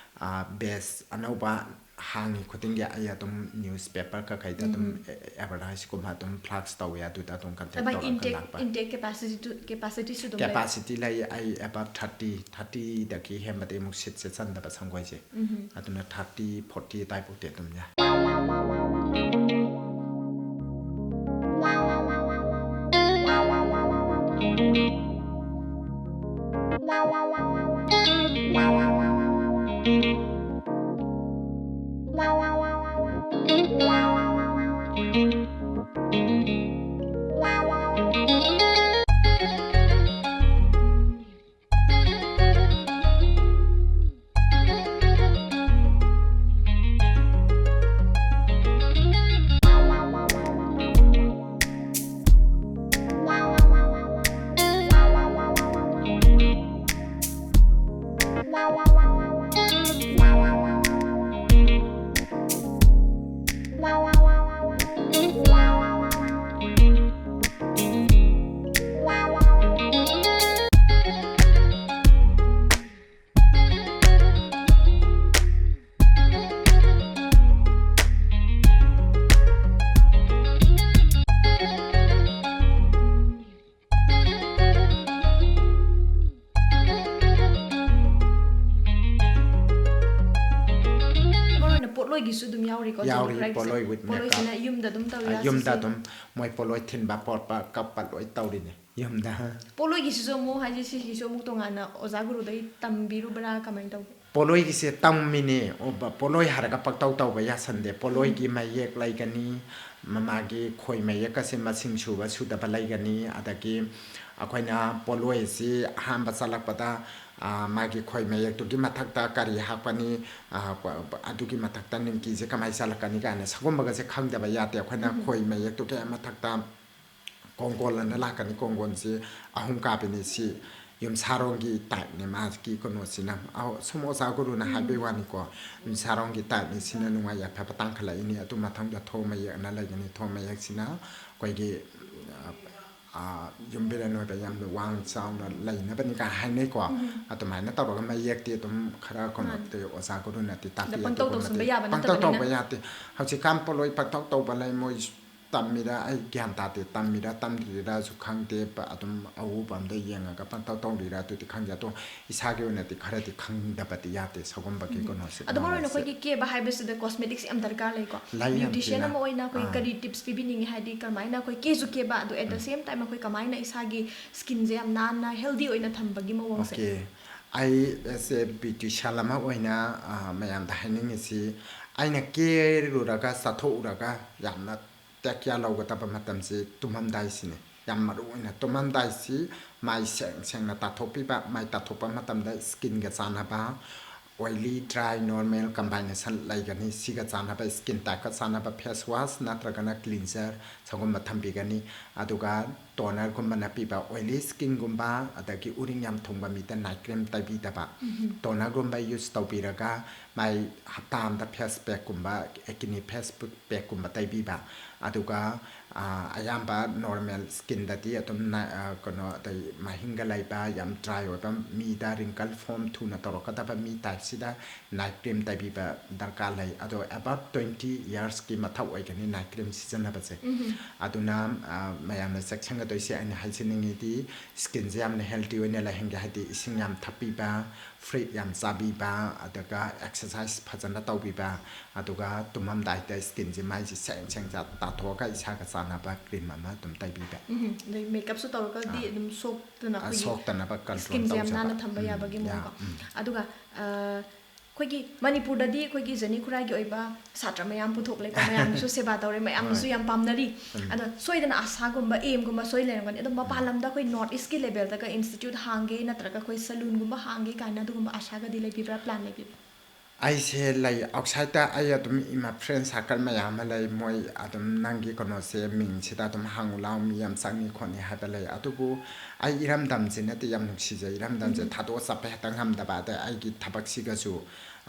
ꯑ, ꯕꯦꯁ ꯑꯅꯧꯕ ꯍꯥꯡꯉꯤ ꯈꯨꯗꯤꯡꯒꯤ ꯑꯩ ꯑꯗꯨꯝ ꯅ꯭ꯌꯨꯁ ꯄꯦꯄꯔ ꯀꯩꯀꯩꯗ ꯑꯗꯨꯝ ꯑꯦꯗꯚꯔꯇꯥꯏꯁꯀꯨꯝꯕ ꯑꯗꯨꯝ ꯐ꯭ꯂꯥꯛꯁ ꯇꯧꯋꯦ, ꯑꯗꯨꯗ ꯑꯗꯨꯝ ꯀꯟꯇꯦꯛ ꯑꯗꯨꯃꯥꯏꯅ ꯇꯧꯔꯒ ꯏꯟꯇꯦꯛ ꯂꯥꯛꯄ꯫ ꯏꯟꯇꯦꯛ ꯀꯦꯄꯥꯁꯤꯇꯤ ꯀꯦꯄꯥꯁꯤꯇꯤꯁꯨ ꯑꯗꯨꯝ ꯂꯩ꯫ ꯀꯦꯄꯥꯁꯤꯇꯤ ꯂꯩ꯫ ꯑꯩ ꯑꯦꯕꯞ ꯊꯥꯔꯇꯤ, ꯊꯥꯔꯇꯤꯗꯒꯤ ꯍꯦꯟꯕꯗꯤ ꯑꯃꯨꯛ ꯁꯤꯠꯁꯦ ꯆꯟꯗꯕ ꯁꯪꯒꯣꯏꯁꯦ꯫ ꯑꯗꯨꯅ ꯊꯥꯔꯇꯤ, ꯐꯣꯔꯇꯤ ꯑꯗꯨꯋꯥꯏꯐꯥꯎꯗꯤ ꯑꯗꯨꯝ ꯌꯥꯏ꯫ ꯃꯔꯨ ꯑꯣꯏꯅ ꯄꯣꯠꯂꯣꯏꯒꯤꯁꯨ ꯑꯗꯨꯝ ꯌꯥꯎꯔꯤꯀꯣ, ꯌꯥꯎꯔꯤ, ꯖꯦꯅꯤꯐꯔꯒꯤꯁꯦ? ꯄꯣꯠꯂꯣꯏ with ꯄꯣꯠꯂꯣꯏꯁꯤꯅ makeup꯫ ꯌꯨꯝꯗ ꯑꯗꯨꯝ ꯇꯧꯔꯤ? ꯌꯨꯝꯗ ꯑꯗꯨꯝ ꯃꯣꯏ ꯄꯣꯠꯂꯣꯏ ꯊꯤꯟꯕ ꯈꯣꯠꯄ ꯀꯞꯄ ꯂꯣꯏ ꯇꯧꯔꯤꯅꯦ ꯌꯨꯝꯗ꯫ ꯄꯣꯠꯂꯣꯏꯒꯤꯁꯤꯁꯨ ꯑꯃꯨꯛ ꯍꯥꯏꯗꯤ ꯁꯤꯒꯤꯁꯨ ꯑꯃꯨꯛ ꯇꯣꯉꯥꯟꯅ ꯑꯣꯖꯥ ꯒꯨꯔꯨꯗꯒꯤ ꯇꯝꯕꯤꯔꯨꯕ꯭ꯔꯥ, ꯀꯃꯥꯏꯅ ꯇꯧꯒꯦ? ꯄꯣꯠꯂꯣꯏꯒꯤꯁꯦ ꯇꯝꯃꯤꯅꯦ꯫ ꯑꯣ, ꯕ-, ꯄꯣꯠꯂꯣꯏ ꯍꯥꯏꯔꯒ ꯄꯛꯇꯧ ꯇꯧꯕ ꯌꯥꯁꯟꯗꯦ꯫ ꯄꯣꯠꯂꯣꯏꯒꯤ ꯃꯌꯦꯛ ꯂꯩꯒꯅꯤ, ꯃꯥꯒꯤ ꯈꯣꯏ ꯃꯌꯦꯛꯀꯁꯦ ꯃꯁꯤꯡ ꯁꯨꯕ ꯁꯨꯗꯕ ꯂꯩꯒꯅꯤ, ꯑꯗꯒꯤ ꯑꯩꯈꯣꯏꯅ ꯄꯣꯠꯂꯣꯏꯁꯤ ꯑꯍꯥꯟꯕ ꯆꯠꯂꯛꯄꯗ, ꯑ, ꯃꯥꯒꯤ ꯈꯣꯏ ꯃꯌꯦꯛꯇꯨꯒꯤ ꯃꯊꯛꯇ ꯀꯔꯤ ꯍꯥꯞꯀꯅꯤ, ꯑ, ꯀ-, ꯑꯗꯨꯒꯤ ꯃꯊꯛꯇ ꯅꯤꯡꯀꯤꯁꯦ ꯀꯃꯥꯏꯅ ꯆꯠꯂꯛꯀꯅꯤ ꯀꯥꯏꯅ ꯁꯒꯨꯝꯕꯒꯁꯦ ꯈꯪꯗꯕ ꯌꯥꯗꯦ꯫ ꯑꯩꯈꯣꯏꯅ ꯈꯣꯏ ꯃꯌꯦꯛꯇꯨꯒꯤ ꯃꯊꯛꯇ ꯀꯣꯡꯒꯣꯜ ꯑꯅ ꯂꯥꯛꯀꯅꯤ꯫ ꯀꯣꯡꯒꯣꯜꯁꯤ ꯑꯍꯨꯝ ꯀꯥꯕꯤꯅꯤ꯫ ꯁꯤ ꯌꯨꯝꯁꯥꯔꯣꯡꯒꯤ ꯇꯥꯏꯞꯅꯦ ꯃꯥꯒꯤ ꯀꯩꯅꯣꯁꯤꯅ꯫ ꯑꯍꯣ, ꯁꯨꯝ ꯑꯣꯖꯥ ꯒꯨꯔꯨꯅ ꯍꯥꯏꯕꯩ ꯋꯥꯅꯤꯀꯣ꯫ ꯌꯨꯝꯁꯥꯔꯣꯡꯒꯤ ꯇꯥꯏꯞꯅꯤ꯫ ꯁꯤꯅ ꯅꯨꯡꯉꯥꯏ ꯌꯥꯏꯐꯕ ꯇꯥꯡꯈꯠꯂꯛꯏꯅꯤ꯫ ꯑꯗꯨ ꯃꯊꯪꯗ ꯊꯣ ꯃꯌꯦꯛ ꯑꯅ ꯂꯩꯒꯅꯤ꯫ ꯊꯣ ꯃꯌꯦꯛꯁꯤꯅ ꯑꯩꯈꯣꯏꯒꯤ, ꯑ, ꯌꯨꯝꯕꯤꯔꯦꯟ ꯑꯣꯏꯕ ꯌꯥꯝꯅ ꯋꯥꯡ ꯆꯥꯎꯅ ꯂꯩꯅꯕꯅꯤ ꯀꯥꯏꯅ ꯍꯥꯏꯅꯩꯀꯣ꯫ ꯑꯗꯨꯃꯥꯏꯅ ꯇꯧꯔꯒ ꯃꯌꯦꯛꯇꯤ ꯑꯗꯨꯝ ꯈꯔ ꯀꯩꯅꯣ ꯑꯣꯖꯥ ꯒꯨꯔꯨꯅꯗꯤ ꯇꯥꯛꯄꯤ꯫ ꯄꯪꯇꯧ ꯇꯧꯁꯤꯟꯕ ꯌꯥꯕ ꯄꯪꯇꯧ ꯇꯧꯕ ꯌꯥꯗꯦ꯫ ꯍꯧꯖꯤꯛꯀꯥꯟ ꯄꯣꯠꯂꯣꯏ ꯄꯪꯇꯧ ꯇꯧꯕ ꯂꯩ꯫ ꯃꯣꯏ ꯇꯝꯃꯤꯔ ꯑꯩ ꯒ꯭ꯌꯥꯟ ꯇꯥꯗꯦ, ꯇꯝꯃꯤꯔ ꯇꯝꯗ꯭ꯔꯤꯔꯁꯨ ꯈꯪꯗꯦ꯫ ꯑꯗꯨꯝ ꯑꯎꯕ ꯑꯝꯗ ꯌꯦꯡꯉꯒ ꯄꯪꯇꯧ ꯇꯧꯔꯤꯔ ꯑꯗꯨꯗꯤ ꯈꯪꯗꯦ꯫ ꯑꯗꯣ ꯏꯁꯥꯒꯤ ꯑꯣꯏꯅꯗꯤ ꯈꯔꯗꯤ ꯈꯪꯗꯕꯗꯤ ꯌꯥꯗꯦ ꯁꯒꯨꯝꯕꯒꯤ ꯀꯩꯅꯣꯁꯦ꯫ ꯑꯗꯣ ꯃꯔꯨ ꯑꯣꯏꯅ ꯑꯩꯈꯣꯏꯒꯤ ꯀꯦꯕ ꯍꯥꯏꯕꯁꯤꯗ cosmetics ꯌꯥꯝ ꯗꯔꯀꯥꯔ ꯂꯩꯀꯣ꯫ ꯂꯩ, ꯌꯥꯝ Beautician ꯊꯤꯅ꯫ ꯑꯃ ꯑꯣꯏꯅ ꯑꯩꯈꯣꯏ ꯀꯔꯤ tips ꯄꯤꯕꯤꯅꯤꯡꯉꯤ? ꯍꯥꯏꯗꯤ ꯀꯔꯝꯍꯥꯏꯅ ꯑꯩꯈꯣꯏ ꯀꯦꯁꯨ ꯀꯦꯕ, ꯑꯗꯣ at the same time ꯑꯩꯈꯣꯏ ꯀꯃꯥꯏꯅ ꯏꯁꯥꯒꯤ skinꯁꯦ ꯌꯥꯝ ꯅꯥꯟꯅ healthy ꯑꯣꯏꯅ ꯊꯝꯕꯒꯤ ꯃꯑꯣꯡꯁꯦ? ꯑꯣꯀꯦ꯫ ꯑꯩ as a beautician ꯑꯃ ꯑꯣꯏꯅ ꯃꯌꯥꯝꯗ ꯍꯥꯏꯅꯤꯡꯉꯤꯁꯤ, ꯑꯩꯅ ꯀꯦꯔꯨꯔꯒ ꯆꯥꯊꯣꯛꯎꯔꯒ ꯌꯥꯝꯅ take care ꯂꯧꯒꯗꯕ ꯃꯇꯝꯁꯤ ꯇꯨꯝꯃꯝꯗꯥꯏꯁꯤꯅꯤ꯫ ꯌꯥꯝ ꯃꯔꯨ ꯑꯣꯏꯅ ꯇꯨꯝꯃꯝꯗꯥꯏꯁꯤ ꯃꯥꯏ ꯁꯦꯡ ꯁꯦꯡꯅ ꯇꯥꯊꯣꯛꯄꯤꯕ꯫ ꯃꯥꯏ ꯇꯥꯊꯣꯛꯄ ꯃꯇꯝꯗ skinꯒ ꯆꯥꯟꯅꯕ, oily, dry, normal combination ꯂꯩꯒꯅꯤ꯫ ꯁꯤꯒ ꯆꯥꯟꯅꯕ, skin typeꯀ ꯆꯥꯟꯅꯕ face wash ꯅꯠꯇ꯭ꯔꯒꯅ cleanser ꯁꯒꯨꯝꯕ ꯊꯝꯕꯤꯒꯅꯤ꯫ ꯑꯗꯨꯒ tonerꯒꯨꯝꯕꯅ ꯄꯤꯕ oily skinꯒꯨꯝꯕ ꯑꯗꯒꯤ ꯎꯔꯤꯡ ꯌꯥꯝ ꯊꯨꯡꯕ ꯃꯤꯗ night cream ꯇꯩꯕꯤꯗꯕ, tonerꯒꯨꯝꯕ use ꯇꯧꯕꯤꯔꯒ ꯃꯥꯏ ꯍꯞꯇꯥ ꯑꯃꯗ face packꯀꯨꯝꯕ, acne face packꯀꯨꯝꯕ ꯇꯩꯕꯤꯕ꯫ ꯑꯗꯨꯒ ꯑꯌꯥꯝꯕ normal skinꯗꯗꯤ ꯑꯗꯨꯝ ꯀꯩꯅꯣ ꯑꯇꯩ ꯃꯍꯤꯡꯒ ꯂꯩꯕ, ꯌꯥꯝ dry ꯑꯣꯏꯕ ꯃꯤꯗ, wrinkle form ꯊꯨꯅ ꯇꯧꯔꯛꯀꯗꯕ ꯃꯤ typeꯁꯤꯗ night cream ꯇꯩꯕꯤꯕ ꯗꯔꯀꯥꯔ ꯂꯩ꯫ ꯑꯗꯣ above twenty yearsꯀꯤ ꯃꯊꯛ ꯑꯣꯏꯒꯅꯤ night cream ꯁꯤꯖꯤꯟꯅꯕꯁꯦ꯫ ꯑꯗꯨꯅ ꯃꯌꯥꯝꯅ ꯆꯦꯛꯁꯤꯟꯒꯗꯣꯏꯁꯦ ꯑꯩꯅ ꯍꯥꯏꯖꯅꯤꯡꯉꯤꯗꯤ, skinꯁꯦ ꯌꯥꯝꯅ healthy ꯑꯣꯏꯅ ꯂꯩꯍꯟꯒꯦ ꯍꯥꯏꯗꯤ ꯏꯁꯤꯡ ꯌꯥꯝ ꯊꯛꯄꯤꯕ, fruit ꯌꯥꯝ ꯆꯥꯕꯤꯕ, ꯑꯗꯨꯒ exercise ꯐꯖꯅ ꯇꯧꯕꯤꯕ, ꯑꯗꯨꯒ ꯇꯨꯝꯃꯝꯗꯥꯏꯗ skinꯁꯦ, ꯃꯥꯏꯁꯦ ꯁꯦꯡ ꯁꯦꯡ ꯆꯥ-, ꯇꯥꯊꯣꯛꯑꯒ ꯏꯁꯥꯒ ꯆꯥꯟꯅꯕ cream ꯑꯃ ꯑꯗꯨꯝ ꯇꯩꯕꯤꯕ꯫ ꯑꯗꯩ makeupꯁꯨ ꯇꯧꯔꯒꯗꯤ ꯑꯗꯨꯝ ꯁꯣꯛꯇꯅ ꯑꯩꯈꯣꯏꯒꯤ ꯁꯣꯛꯇꯅꯕ control skinꯁꯦ ꯌꯥꯝ ꯇꯧꯖꯕ꯫ ꯅꯥꯟꯅ ꯊꯝꯕ ꯌꯥꯕꯒꯤ ꯃꯑꯣꯡꯀꯣ꯫ ꯑꯗꯨꯒ ꯑꯩꯈꯣꯏꯒꯤ ꯃꯅꯤꯄꯨꯔꯗꯗꯤ ꯑꯩꯈꯣꯏꯒꯤ ꯖꯦꯅꯤ ꯈꯨꯔꯥꯏꯒꯤ ꯑꯣꯏꯕ ꯁꯥꯇ꯭ꯔ ꯃꯌꯥꯝ ꯄꯨꯊꯣꯛꯂꯦꯀꯣ, ꯃꯌꯥꯝꯒꯤꯁꯨ ꯁꯦꯕꯥ ꯇꯧꯔꯦ, ꯃꯌꯥꯝꯒꯤꯁꯨ ꯌꯥꯝ ꯄꯥꯝꯅꯔꯤ꯫ ꯑꯗꯣ ꯁꯣꯏꯗꯅ ꯑꯁꯥꯒꯨꯝꯕ, aimꯒꯨꯝꯕ ꯁꯣꯏ ꯂꯩꯔꯝꯒꯅꯤ꯫ ꯑꯗꯣ ꯃꯄꯥꯟ ꯂꯝꯗ ꯑꯩꯈꯣꯏ North Eastꯀꯤ levelꯗꯒ institute ꯍꯥꯡꯒꯦ ꯅꯠꯇ꯭ꯔꯒ ꯑꯩꯈꯣꯏ saloonꯒꯨꯝꯕ ꯍꯥꯡꯒꯦ ꯀꯥꯏꯅ ꯑꯗꯨꯒꯨꯝꯕ ꯑꯁꯥꯒꯗꯤ ꯂꯩꯕꯤꯕ꯭ꯔꯥ, plan ꯂꯩꯕꯤꯕ꯭ꯔꯥ? ꯑꯩꯁꯦ ꯂꯩ ꯑꯥꯎꯠꯁꯥꯏꯠꯇ꯫ ꯑꯩ ꯑꯗꯨꯝ ꯏꯃꯥ ꯐ꯭ꯔꯦꯟ ꯁꯥꯔꯀꯜ ꯃꯌꯥꯝ ꯑꯃ ꯂꯩ꯫ ꯃꯣꯏ ꯑꯗꯨꯝ ꯅꯪꯒꯤ ꯀꯩꯅꯣꯁꯦ, ꯃꯤꯡꯁꯤꯗ ꯑꯗꯨꯝ ꯍꯪꯉꯨ ꯂꯥꯎ, ꯃꯤ ꯌꯥꯝ ꯆꯪꯉꯤ ꯈꯣꯠꯅꯤ ꯍꯥꯏꯕ ꯂꯩ꯫ ꯑꯗꯨꯕꯨ ꯑꯩ ꯏꯔꯝꯗꯝꯁꯤ ꯅꯠꯇꯦ ꯌꯥꯝ ꯅꯨꯡꯁꯤꯖꯩ꯫ ꯏꯔꯝꯗꯝꯁꯦ ꯎꯝ꯫ ꯊꯥꯗꯣꯛꯑ ꯆꯠꯄ ꯍꯦꯛꯇ ꯉꯝꯗꯕ, ꯑꯗꯩ ꯑꯩꯒꯤ ꯊꯕꯛꯁꯤꯒꯁꯨ꯫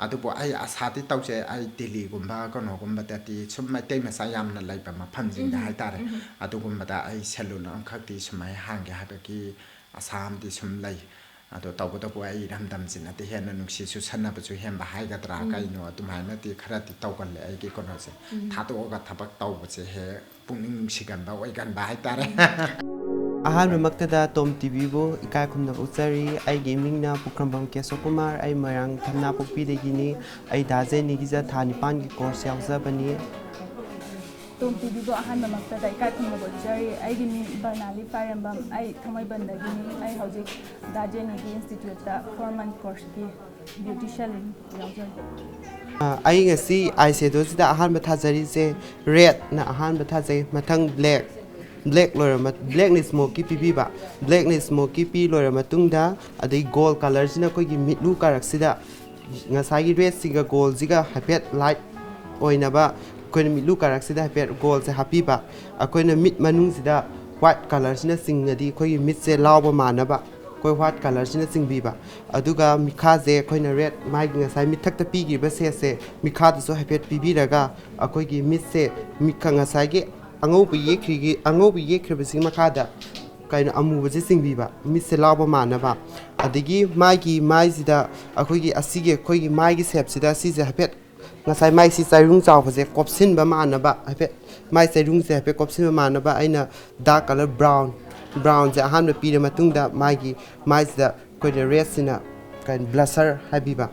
ꯑꯗꯨꯕꯨ ꯑꯩ ꯑꯁꯥꯗꯤ ꯇꯧꯖꯩ, ꯑꯩ ꯗꯤꯜꯂꯤꯒꯨꯝꯕ ꯀꯩꯅꯣꯒꯨꯝꯕꯗꯗꯤ ꯁꯨꯝ ꯃꯩꯇꯩ ꯃꯆꯥ ꯌꯥꯝꯅ ꯂꯩꯕ ꯃꯐꯝꯁꯤꯡꯗ ꯎꯝ꯫ ꯍꯥꯏꯇꯥꯔꯦ, ꯎꯝ꯫ ꯑꯗꯨꯒꯨꯝꯕꯗ ꯑꯩ ꯁꯦꯂꯨꯟ ꯑꯃꯈꯛꯇꯤ ꯁꯨꯃꯥꯏꯅ ꯍꯥꯡꯒꯦ ꯍꯥꯏꯕꯒꯤ ꯑꯁꯥ ꯑꯃꯗꯤ ꯁꯨꯝ ꯂꯩ꯫ ꯑꯗꯣ ꯇꯧꯕꯇꯕꯨ ꯑꯩ ꯏꯔꯝꯗꯝꯁꯤꯅꯗꯤ ꯍꯦꯟꯅ ꯅꯨꯡꯁꯤ ꯆꯨꯁꯟꯅꯕꯁꯨ ꯍꯦꯟꯕ ꯍꯥꯏꯒꯗ꯭ꯔꯥ, ꯎꯝ꯫ ꯀꯩꯅꯣ, ꯑꯗꯨꯃꯥꯏꯅꯗꯤ ꯈꯔꯗꯤ ꯇꯧꯒꯜꯂꯦ꯫ ꯑꯩꯒꯤ ꯀꯩꯅꯣꯁꯦ, ꯎꯝ꯫ ꯊꯥꯗꯣꯛꯑꯒ ꯊꯕꯛ ꯇꯧꯕꯁꯦ ꯍꯦꯛ ꯄꯨꯛꯅꯤꯡ ꯅꯨꯡꯁꯤꯒꯟꯕ ꯑꯣꯏꯒꯟꯕ ꯍꯥꯏꯇꯥꯔꯦ꯫ ꯑꯍꯥꯟꯕꯃꯛꯇꯗ ꯇꯣꯝ ꯇꯤꯚꯤꯕꯨ ꯏꯀꯥꯏ ꯈꯨꯝꯅꯕ ꯎꯠꯆꯔꯤ꯫ ꯑꯩꯒꯤ ꯏꯃꯤꯡꯅ ꯄꯨꯈ꯭ꯔꯝꯕꯝ ꯀꯦꯁꯣ ꯀꯨꯃꯥꯔ, ꯑꯩ ꯃꯣꯏꯔꯥꯡ ꯊꯝꯅꯥꯄꯣꯛꯄꯤꯗꯒꯤꯅꯤ꯫ ꯑꯩ ꯗꯥ ꯖꯦꯅꯤꯒꯤꯗ ꯊꯥ ꯅꯤꯄꯥꯟꯒꯤ ꯀꯣꯔꯁ ꯌꯥꯎꯖꯕꯅꯤ꯫ ꯇꯣꯝ ꯇꯤꯚꯤꯕꯨ ꯑꯍꯥꯟꯕꯃꯛꯇꯗ ꯏꯀꯥꯏ ꯈꯨꯝꯅꯕ ꯎꯠꯆꯔꯤ꯫ ꯑꯩꯒꯤ ꯃꯤꯡ ꯕꯔꯅꯥꯂꯤ ꯄꯥꯏꯔꯦꯝꯕꯝ, ꯑꯩ ꯊꯥꯡꯃꯩꯕꯟꯗꯒꯤꯅꯤ꯫ ꯑꯩ ꯍꯧꯖꯤꯛ ꯗꯥ ꯖꯦꯅꯤꯒꯤ ꯏꯟꯁꯇꯤꯇ꯭ꯌꯨꯠꯇ ꯐꯣꯔ ꯃꯟꯊ ꯀꯣꯔꯁꯀꯤ ꯕ꯭ꯌꯨꯇꯤꯁꯤꯌꯥꯟ ꯌꯥꯎꯖꯔꯤ꯫ ꯑ, ꯑꯩ ꯉꯁꯤ ꯑꯥꯏ ꯁꯦꯗꯣꯁꯤꯗ ꯑꯍꯥꯟꯕ ꯊꯥꯖꯔꯤꯁꯦ ꯔꯦꯗꯅ ꯑꯍꯥꯟꯕ ꯊꯥꯖꯩ, ꯃꯊꯪ ꯕ꯭ꯂꯦꯛ, ꯕ꯭ꯂꯦꯛ ꯂꯣꯏꯔ ꯃ-, ꯕ꯭ꯂꯦꯛꯅ ꯁ꯭ꯃꯣꯀꯤ ꯄꯤꯕꯤꯕ, ꯕ꯭ꯂꯦꯛꯅ ꯁ꯭ꯃꯣꯀꯤ ꯄꯤ ꯂꯣꯏꯔ ꯃꯇꯨꯡꯗ, ꯑꯗꯩ ꯒꯣꯜ ꯀꯂꯔꯁꯤꯅ ꯑꯩꯈꯣꯏꯒꯤ ꯃꯤꯠꯂꯨ ꯀꯥꯔꯛꯁꯤꯗ ꯉꯁꯥꯏꯒꯤ ꯔꯦꯗꯁꯤꯒ ꯒꯣꯜꯁꯤꯒ ꯍꯥꯏꯐꯦꯠ ꯂꯥꯏꯠ ꯑꯣꯏꯅꯕ ꯑꯩꯈꯣꯏꯅ ꯃꯤꯠꯂꯨ ꯀꯥꯔꯛꯁꯤꯗ ꯍꯥꯏꯐꯦꯠ ꯒꯣꯜꯁꯦ ꯍꯥꯞꯄꯤꯕ꯫ ꯑꯩꯈꯣꯏꯅ ꯃꯤꯠ ꯃꯅꯨꯡꯁꯤꯗ ꯋꯥꯏꯠ ꯀꯂꯔꯁꯤꯅ ꯆꯤꯡꯉꯗꯤ ꯑꯩꯈꯣꯏꯒꯤ ꯃꯤꯠꯁꯦ ꯂꯥꯎꯕ ꯃꯥꯟꯅꯕ ꯑꯩꯈꯣꯏ ꯋꯥꯏꯠ ꯀꯂꯔꯁꯤꯅ ꯆꯤꯡꯕꯤꯕ꯫ ꯑꯗꯨꯒ ꯃꯤꯠꯈꯥꯁꯦ ꯑꯩꯈꯣꯏꯅ ꯔꯦꯗ, ꯃꯥꯒꯤ ꯉꯁꯥꯏ ꯃꯤꯠꯊꯛꯇ ꯄꯤꯈꯤꯕ ꯁꯦꯠꯁꯦ ꯃꯤꯠꯈꯥꯗꯁꯨ ꯍꯥꯏꯐꯦꯠ ꯄꯤꯕꯤꯔꯒ ꯑꯩꯈꯣꯏꯒꯤ ꯃꯤꯠꯁꯦ ꯃꯤꯠꯈ-, ꯉꯁꯥꯏꯒꯤ ꯑꯉꯧꯕ ꯌꯦꯛꯈ꯭ꯔꯤꯒꯤ-, ꯑꯉꯧꯕ ꯌꯦꯛꯈ꯭ꯔꯤꯕꯁꯤ ꯃꯈꯥꯗ ꯀꯩꯅꯣ ꯑꯃꯨꯕꯁꯦ ꯆꯤꯡꯕꯤꯕ, ꯃꯤꯠꯁꯦ ꯂꯥꯎꯕ ꯃꯥꯟꯅꯕ꯫ ꯑꯗꯒꯤ ꯃꯥꯒꯤ ꯃꯥꯏꯁꯤꯗ ꯑꯩꯈꯣꯏꯒꯤ ꯑꯁꯤꯒꯤ ꯑꯩꯈꯣꯏꯒꯤ ꯃꯥꯏꯒꯤ ꯁꯦꯞꯁꯤꯗ ꯁꯤꯁꯦ ꯍꯥꯏꯐꯦꯠ ꯉꯁꯥꯏ ꯃꯥꯏꯁꯤ ꯆꯩꯔꯨꯡ ꯆꯥꯎꯕꯁꯦ ꯀꯣꯞꯁꯤꯟꯕ ꯃꯥꯟꯅꯕ ꯍꯥꯏꯐꯦꯠ ꯃꯥꯏ ꯆꯩꯔꯨꯡꯁꯦ ꯍꯥꯏꯐꯦꯠ ꯀꯣꯞꯁꯤꯟꯕ ꯃꯥꯟꯅꯕ ꯑꯩꯅ ꯗꯥꯔꯛ ꯀꯂꯔ ꯕ꯭ꯔꯥꯎꯟ, ꯕ꯭ꯔꯥꯎꯟꯁꯦ ꯑꯍꯥꯟꯕ ꯄꯤꯔ ꯃꯇꯨꯡꯗ ꯃꯥꯒꯤ ꯃꯥꯏꯁꯤꯗ ꯑꯩꯈꯣꯏꯅ ꯔꯦꯗꯁꯤꯅ ꯀꯩꯅꯣ ꯕ꯭ꯂꯁꯔ ꯍꯥꯏꯕꯤꯕ,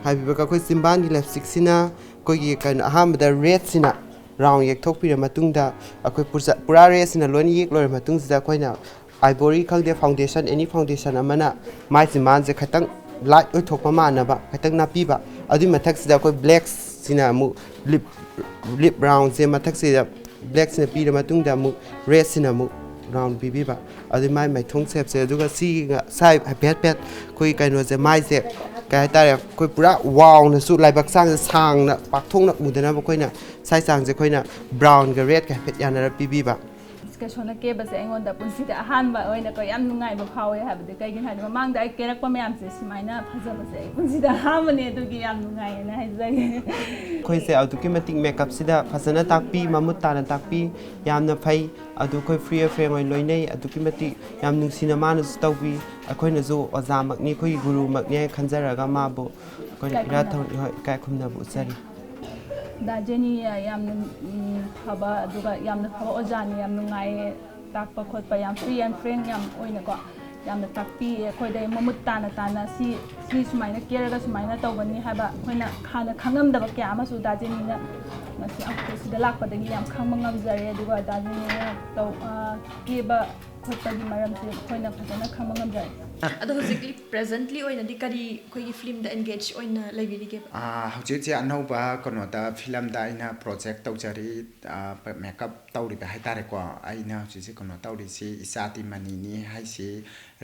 ꯍꯥꯏꯕꯤꯕꯒ ꯑꯩꯈꯣꯏ ꯆꯤꯝꯕꯥꯟꯒꯤ ꯂꯤꯞꯁꯇꯤꯛꯁꯤꯅ ꯑꯩꯈꯣꯏꯒꯤ ꯀꯩꯅꯣ ꯑꯍꯥꯟꯕꯗ ꯔꯦꯗꯁꯤꯅ ꯔꯥꯎꯟ ꯌꯦꯛꯊꯣꯛꯄꯤꯔ ꯃꯇꯨꯡꯗ ꯑꯩꯈꯣꯏ ꯄꯨꯔꯥ ꯔꯦꯗꯁꯤꯅ ꯂꯣꯏꯅ ꯌꯦꯛ ꯂꯣꯏꯔ ꯃꯇꯨꯡꯁꯤꯗ ꯑꯩꯈꯣꯏꯅ ꯑꯥꯏꯕꯣꯔꯤ ꯈꯪꯗꯦ, ꯐꯥꯎꯟꯗꯦꯁꯟ, ꯑꯦꯅꯤ ꯐꯥꯎꯟꯗꯦꯁꯟ ꯑꯃꯅ ꯃꯥꯏ ꯆꯤꯝꯕꯥꯟꯁꯦ ꯈꯤꯇꯪ ꯂꯥꯏꯠ ꯑꯣꯏꯊꯣꯛꯄ ꯃꯥꯟꯅꯕ ꯈꯤꯇꯪ ꯅꯞꯄꯤꯕ꯫ ꯑꯗꯨꯏ ꯃꯊꯛꯁꯤꯗ ꯑꯩꯈꯣꯏ ꯕ꯭ꯂꯦꯛꯁꯤꯅ ꯑꯃꯨꯛ ꯂꯤꯞ, ꯂꯤꯞ ꯔꯥꯎꯟꯁꯦ ꯃꯊꯛꯁꯤꯗ ꯕ꯭ꯂꯦꯛꯁꯤꯅ ꯄꯤꯔ ꯃꯇꯨꯡꯗ ꯑꯃꯨꯛ ꯔꯦꯗꯁꯤꯅ ꯑꯃꯨꯛ ꯔꯥꯎꯟ ꯄꯤꯕꯤꯕ꯫ ꯑꯗꯨ ꯃꯥꯏ ꯃꯥꯏꯊꯣꯡ ꯁꯦꯞꯁꯦ꯫ ꯑꯗꯨꯒ ꯁꯤ ꯉꯁꯥꯏ ꯍꯥꯏꯐꯦꯠ ꯍꯥꯏꯐꯦꯠ ꯑꯩꯈꯣꯏ ꯀꯩꯅꯣꯁꯦ, ꯃꯥꯏꯁꯦ ꯀꯩ ꯍꯥꯏꯇꯥꯔꯦ, ꯑꯩꯈꯣꯏ ꯄꯨꯔꯥ ꯋꯥꯎꯅꯁꯨ ꯂꯥꯏꯕꯛ ꯆꯥꯡꯁꯦ ꯁꯥꯡꯅ ꯄꯥꯛꯊꯣꯛꯅ ꯎꯗꯅꯕ ꯑꯩꯈꯣꯏꯅ ꯁꯥꯏ ꯆꯥꯡꯁꯦ ꯑꯩꯈꯣꯏꯅ ꯕ꯭ꯔꯥꯎꯟꯒ ꯔꯦꯗꯀ ꯍꯥꯏꯐꯦꯠ ꯌꯥꯅꯔ ꯄꯤꯕꯤꯕ꯫ ꯀꯩꯁꯣꯅ ꯀꯦꯕꯁꯦ ꯑꯩꯉꯣꯟꯗ ꯄꯨꯟꯁꯤꯗ ꯑꯍꯥꯟꯕ ꯑꯣꯏꯅꯀꯣ ꯌꯥꯝ ꯅꯨꯡꯉꯥꯏꯕ ꯐꯥꯎꯋꯦ꯫ ꯍꯥꯏꯕꯗꯤ ꯀꯩꯒꯤꯅꯣ ꯍꯥꯏꯗꯤ ꯃꯃꯥꯡꯗ ꯑꯩ ꯀꯦꯔꯛꯄ ꯃꯌꯥꯝꯁꯦ ꯁꯨꯃꯥꯏꯅ ꯐꯖꯕꯁꯦ ꯑꯩ ꯄꯨꯟꯁꯤꯗ ꯑꯍꯥꯟꯕꯅꯦ, ꯑꯗꯨꯒꯤ ꯌꯥꯝ ꯅꯨꯡꯉꯥꯏꯌꯦꯅ ꯍꯥꯏꯖꯒꯦ꯫ ꯑꯩꯈꯣꯏꯁꯦ ꯑꯗꯨꯛꯀꯤ ꯃꯇꯤꯛ ꯃꯦꯀꯞꯁꯤꯗ ꯐꯖꯅ ꯇꯥꯛꯄꯤ, ꯃꯃꯨꯠ ꯇꯥꯅ ꯇꯥꯛꯄꯤ, ꯌꯥꯝꯅ ꯐꯩ꯫ ꯑꯗꯨ ꯑꯩꯈꯣꯏ ꯐ꯭ꯔꯤ ꯑꯦꯟ ꯐ꯭ꯔꯦꯡ ꯑꯣꯏꯅ ꯂꯣꯏꯅꯩ꯫ ꯑꯗꯨꯛꯀꯤ ꯃꯇꯤꯛ ꯌꯥꯝ ꯅꯨꯡꯁꯤꯅ ꯃꯥꯅꯁꯨ ꯇꯧꯕꯤ꯫ ꯑꯩꯈꯣꯏꯅꯁꯨ ꯑꯣꯖꯥꯃꯛꯅꯤ, ꯑꯩꯈꯣꯏꯒꯤ ꯒꯨꯔꯨꯃꯛꯅꯤ ꯍꯥꯏꯅ ꯈꯟꯖꯔꯒ ꯃꯥꯕꯨ ꯑꯩꯈꯣꯏꯅ ꯏꯀꯥꯏ ꯏꯔꯥꯠ ꯈꯨꯝꯅꯕ꯫ ꯊꯧ-, ꯍꯣꯏ, ꯏꯀꯥꯏ ꯈꯨꯝꯅꯕ ꯎꯠꯆꯔꯤ꯫ ꯗꯥ ꯖꯦꯅꯤ ꯌꯥꯝꯅ, ꯎꯝ, ꯐꯕ, ꯑꯗꯨꯒ ꯌꯥꯝꯅ ꯐꯕ ꯑꯣꯖꯥꯅꯤ, ꯌꯥꯝ ꯅꯨꯡꯉꯥꯏꯌꯦ ꯇꯥꯛꯄ ꯈꯣꯠꯄ, ꯌꯥꯝ ꯐ꯭ꯔꯤ ꯑꯦꯟ ꯐ꯭ꯔꯦꯡ ꯌꯥꯝ ꯑꯣꯏꯅꯀꯣ ꯌꯥꯝꯅ ꯇꯥꯛꯄꯤꯌꯦ ꯑꯩꯈꯣꯏꯗ ꯃꯃꯨꯠ ꯇꯥꯅ ꯇꯥꯅ꯫ ꯁꯤ, ꯁꯤ ꯁꯨꯃꯥꯏꯅ ꯀꯦꯔꯒ ꯁꯨꯃꯥꯏꯅ ꯇꯧꯒꯅꯤ ꯍꯥꯏꯕ ꯑꯩꯈꯣꯏꯅ ꯍꯥꯟꯅ ꯈꯪꯉꯝꯗꯕ ꯀꯌꯥ ꯑꯃꯁꯨ ꯗꯥ ꯖꯦꯅꯤꯅ ꯉꯁꯤ ꯑꯩꯈꯣꯏ ꯁꯤꯗ ꯂꯥꯛꯄꯗꯒꯤ ꯌꯥꯝ ꯈꯪꯕ ꯉꯝꯖꯔꯦ꯫ ꯑꯗꯨꯒ ꯗꯥ ꯖꯦꯅꯤꯅ ꯇꯧ-, ꯑ, ꯀꯦꯕ ꯈꯣꯠꯄꯒꯤ ꯃꯔꯝꯁꯦ ꯑꯩꯈꯣꯏꯅ ꯐꯖꯅ ꯈꯪꯕ ꯉꯝꯖꯔꯦ꯫ ꯑꯗꯣ ꯍꯧꯖꯤꯛꯇꯤ presently ꯑꯣꯏꯅꯗꯤ ꯀꯔꯤ ꯑꯩꯈꯣꯏꯒꯤ ꯐꯤꯂꯝꯗ engage ꯑꯣꯏꯅ ꯂꯩꯕꯤꯔꯤꯒꯦꯕ? ꯑꯥ, ꯍꯧꯖꯤꯛ ꯍꯧꯖꯤꯛ ꯑꯅꯧꯕ ꯀꯩꯅꯣꯗ ꯐꯤꯂꯝꯗ ꯑꯩꯅ project ꯇꯧꯖꯔꯤ, ꯑꯥ, makeup ꯇꯧꯔꯤꯕ ꯍꯥꯏꯇꯥꯔꯦꯀꯣ꯫ ꯑꯩꯅ ꯍꯧꯖꯤꯛ ꯍꯧꯖꯤꯛ ꯀꯩꯅꯣ ꯇꯧꯔꯤꯁꯤ ꯏꯆꯥ ꯇꯤ ꯃꯅꯤꯅꯤ ꯍꯥꯏꯁꯤ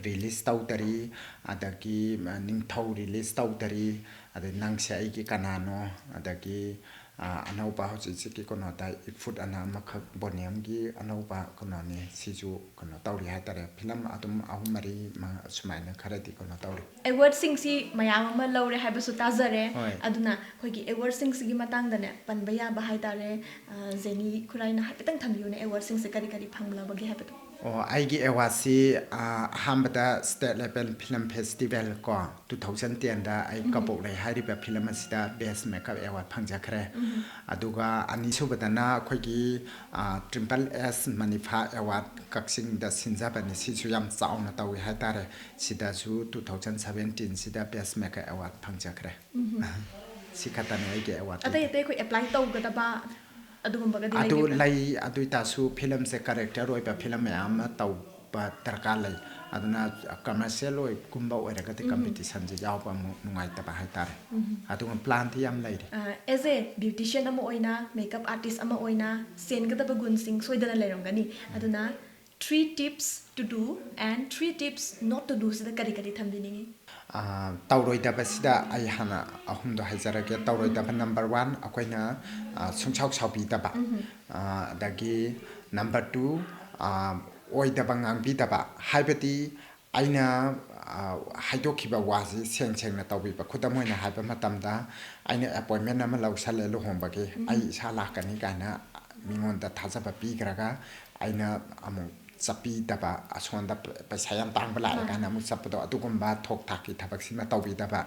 release ꯇꯧꯗꯔꯤ, ꯑꯗꯒꯤ, ꯑ, ꯅꯤꯡꯊꯧ release ꯇꯧꯗꯔꯤ, ꯑꯗꯩ ꯅꯪꯁꯦ ꯑꯩꯒꯤ ꯀꯅꯥꯅꯣ, ꯑꯗꯒꯤ, ꯑ, ꯑꯅꯧꯕ ꯍꯧꯖꯤꯛ ꯍꯧꯖꯤꯛꯀꯤ ꯀꯩꯅꯣꯗ ꯏꯐꯨꯠ ꯑꯅ ꯑꯃꯈꯛ ꯕꯣꯅꯤꯌꯝꯒꯤ ꯑꯅꯧꯕ ꯀꯩꯅꯣꯅꯤ, ꯁꯤꯁꯨ ꯀꯩꯅꯣ ꯇꯧꯔꯤ ꯍꯥꯏꯇꯥꯔꯦ꯫ ꯐꯤꯂꯝ ꯑꯗꯨꯝ ꯑꯍꯨꯝ ꯃꯔꯤ ꯃ-, ꯁꯨꯃꯥꯏꯅ ꯈꯔꯗꯤ ꯀꯩꯅꯣ ꯇꯧꯔꯤ꯫ Awardꯁꯤꯡꯁꯤ ꯃꯌꯥꯝ ꯑꯃ ꯂꯧꯔꯦ ꯍꯥꯏꯕꯁꯨ ꯇꯥꯖꯔꯦ꯫ ꯍꯣꯏ꯫ ꯑꯗꯨꯅ ꯑꯩꯈꯣꯏꯒꯤ awardꯁꯤꯡꯁꯤꯒꯤ ꯃꯇꯥꯡꯗꯅꯦ ꯄꯟꯕ ꯌꯥꯕ ꯍꯥꯏꯇꯥꯔꯦ, ꯑ, ꯖꯦꯅꯤ ꯈꯨꯔꯥꯏꯅ ꯍꯥꯏꯐꯦꯠꯇꯪ ꯊꯝꯕꯤꯌꯨꯅꯦ, awardꯁꯤꯡꯁꯦ ꯀꯔꯤ ꯀꯔꯤ ꯐꯪꯂꯕꯒꯦ ꯍꯥꯏꯕꯗꯣ꯫ ꯑꯣ, ꯑꯩꯒꯤ awardꯁꯤ, ꯑ, ꯑꯍꯥꯟꯕꯗ State Level Film Festival ꯀꯣ, two thousand tenꯗ ꯑꯩ ꯎꯝ꯫ ꯀꯕꯣꯛꯂꯩ ꯍꯥꯏꯔꯤꯕ ꯐꯤꯂꯝ ꯑꯁꯤꯗ Best Makeup Award ꯐꯪꯖꯈ꯭ꯔꯦ꯫ ꯎꯝ꯫ ꯑꯗꯨꯒ ꯑꯅꯤꯁꯨꯕꯗꯅ ꯑꯩꯈꯣꯏꯒꯤ, ꯑ, Triple S ꯃꯅꯤꯐꯥ Award ꯀꯛꯆꯤꯡꯗ ꯁꯤꯟꯖꯕꯅꯤ꯫ ꯁꯤꯁꯨ ꯌꯥꯝ ꯆꯥꯎꯅ ꯇꯧꯏ ꯍꯥꯏꯇꯥꯔꯦ꯫ ꯁꯤꯗꯁꯨ two thousand seventeenꯁꯤꯗ Best Makeup Award ꯐꯪꯖꯈ꯭ꯔꯦ꯫ ꯎꯝ꯫ ꯁꯤ ꯈꯛꯇꯅꯤ ꯑꯩꯒꯤ award꯫ ꯑꯇꯩ ꯑꯇꯩ ꯑꯩꯈꯣꯏ apply ꯇꯧꯒꯗꯕ ꯑꯗꯨꯒꯨꯝꯕꯒꯗꯤ ꯑꯗꯨ ꯂꯩꯕꯤꯕ꯭ꯔꯥ? ꯂꯩ, ꯑꯗꯨ ꯑꯣꯏꯇꯥꯔꯁꯨ ꯐꯤꯂꯝꯁꯦ character ꯑꯣꯏꯕ ꯐꯤꯂꯝ ꯃꯌꯥꯝ ꯑꯃ ꯇꯧꯕ ꯗꯔꯀꯥꯔ ꯂꯩ꯫ ꯑꯗꯨꯅ commercial ꯑꯣꯏꯒꯨꯝꯕ ꯑꯣꯏꯔꯒꯗꯤ ꯎꯝ꯫ Competitionꯁꯦ ꯌꯥꯎꯕ ꯑꯃꯨꯛ ꯅꯨꯡꯉꯥꯏꯇꯕ ꯍꯥꯏꯇꯥꯔꯦ꯫ ꯎꯝ꯫ ꯑꯗꯨꯒ planꯗꯤ ꯌꯥꯝ ꯂꯩꯔꯤ꯫ ꯑ, as a beautician ꯑꯃ ꯑꯣꯏꯅ, makeup artist ꯑꯃ ꯑꯣꯏꯅ ꯆꯦꯟꯒꯗꯕ ꯒꯨꯟꯁꯤꯡ ꯁꯣꯏꯗꯅ ꯂꯩꯔꯝꯒꯅꯤ꯫ ꯎꯝ꯫ ꯑꯗꯨꯅ three tips to do and three tips not to do ꯁꯤꯗ ꯀꯔꯤ ꯀꯔꯤ ꯊꯝꯕꯤꯅꯤꯡꯉꯤ? ꯑꯥ, ꯇꯧꯔꯣꯏꯗꯕꯁꯤꯗ ꯑꯩ ꯍꯥꯟꯅ ꯑꯍꯨꯝꯗꯣ ꯍꯥꯏꯖꯔꯒꯦ꯫ ꯇꯧꯔꯣꯏꯗꯕ number one, ꯑꯩꯈꯣꯏꯅ, ꯑꯥ, ꯁꯨꯡꯁꯥꯎ ꯁꯥꯎꯕꯤꯗꯕ꯫ ꯑꯥ, ꯑꯗꯒꯤ number two, ꯑꯥ, ꯑꯣꯏꯗꯕ ꯉꯥꯡꯕꯤꯗꯕ꯫ ꯍꯥꯏꯕꯗꯤ ꯑꯩꯅ, ꯑꯥ, ꯍꯥꯏꯗꯣꯛꯈꯤꯕ ꯋꯥꯁꯤ ꯁꯦꯡ ꯁꯦꯡꯅ ꯇꯧꯕꯤꯕ꯫ ꯈꯨꯗꯝ ꯑꯣꯏꯅ ꯍꯥꯏꯕ ꯃꯇꯝꯗ, ꯑꯩꯅ appointment ꯑꯃ ꯂꯧꯁꯜꯂꯦ ꯂꯨꯍꯣꯡꯕꯒꯤ, "ꯑꯩ ꯏꯁꯥ ꯂꯥꯛꯀꯅꯤ" ꯀꯥꯏꯅ ꯃꯤꯉꯣꯟꯗ ꯊꯥꯖꯕ ꯄꯤꯈ꯭ꯔꯒ ꯑꯩꯅ ꯑꯃꯨꯛ ꯆꯠꯄꯤꯗꯕ, ꯑꯁꯣꯝꯗ ꯄ-, ꯄꯩꯁꯥ ꯌꯥꯝ ꯇꯥꯡꯕ ꯂꯥꯛꯑꯦ ꯀꯥꯏꯅ ꯑꯃꯨꯛ ꯆꯠꯄꯗꯣ, ꯑꯗꯨꯒꯨꯝꯕ ꯊꯣꯛ ꯊꯥꯛꯀꯤ ꯊꯕꯛꯁꯤꯃ ꯇꯧꯕꯤꯗꯕ꯫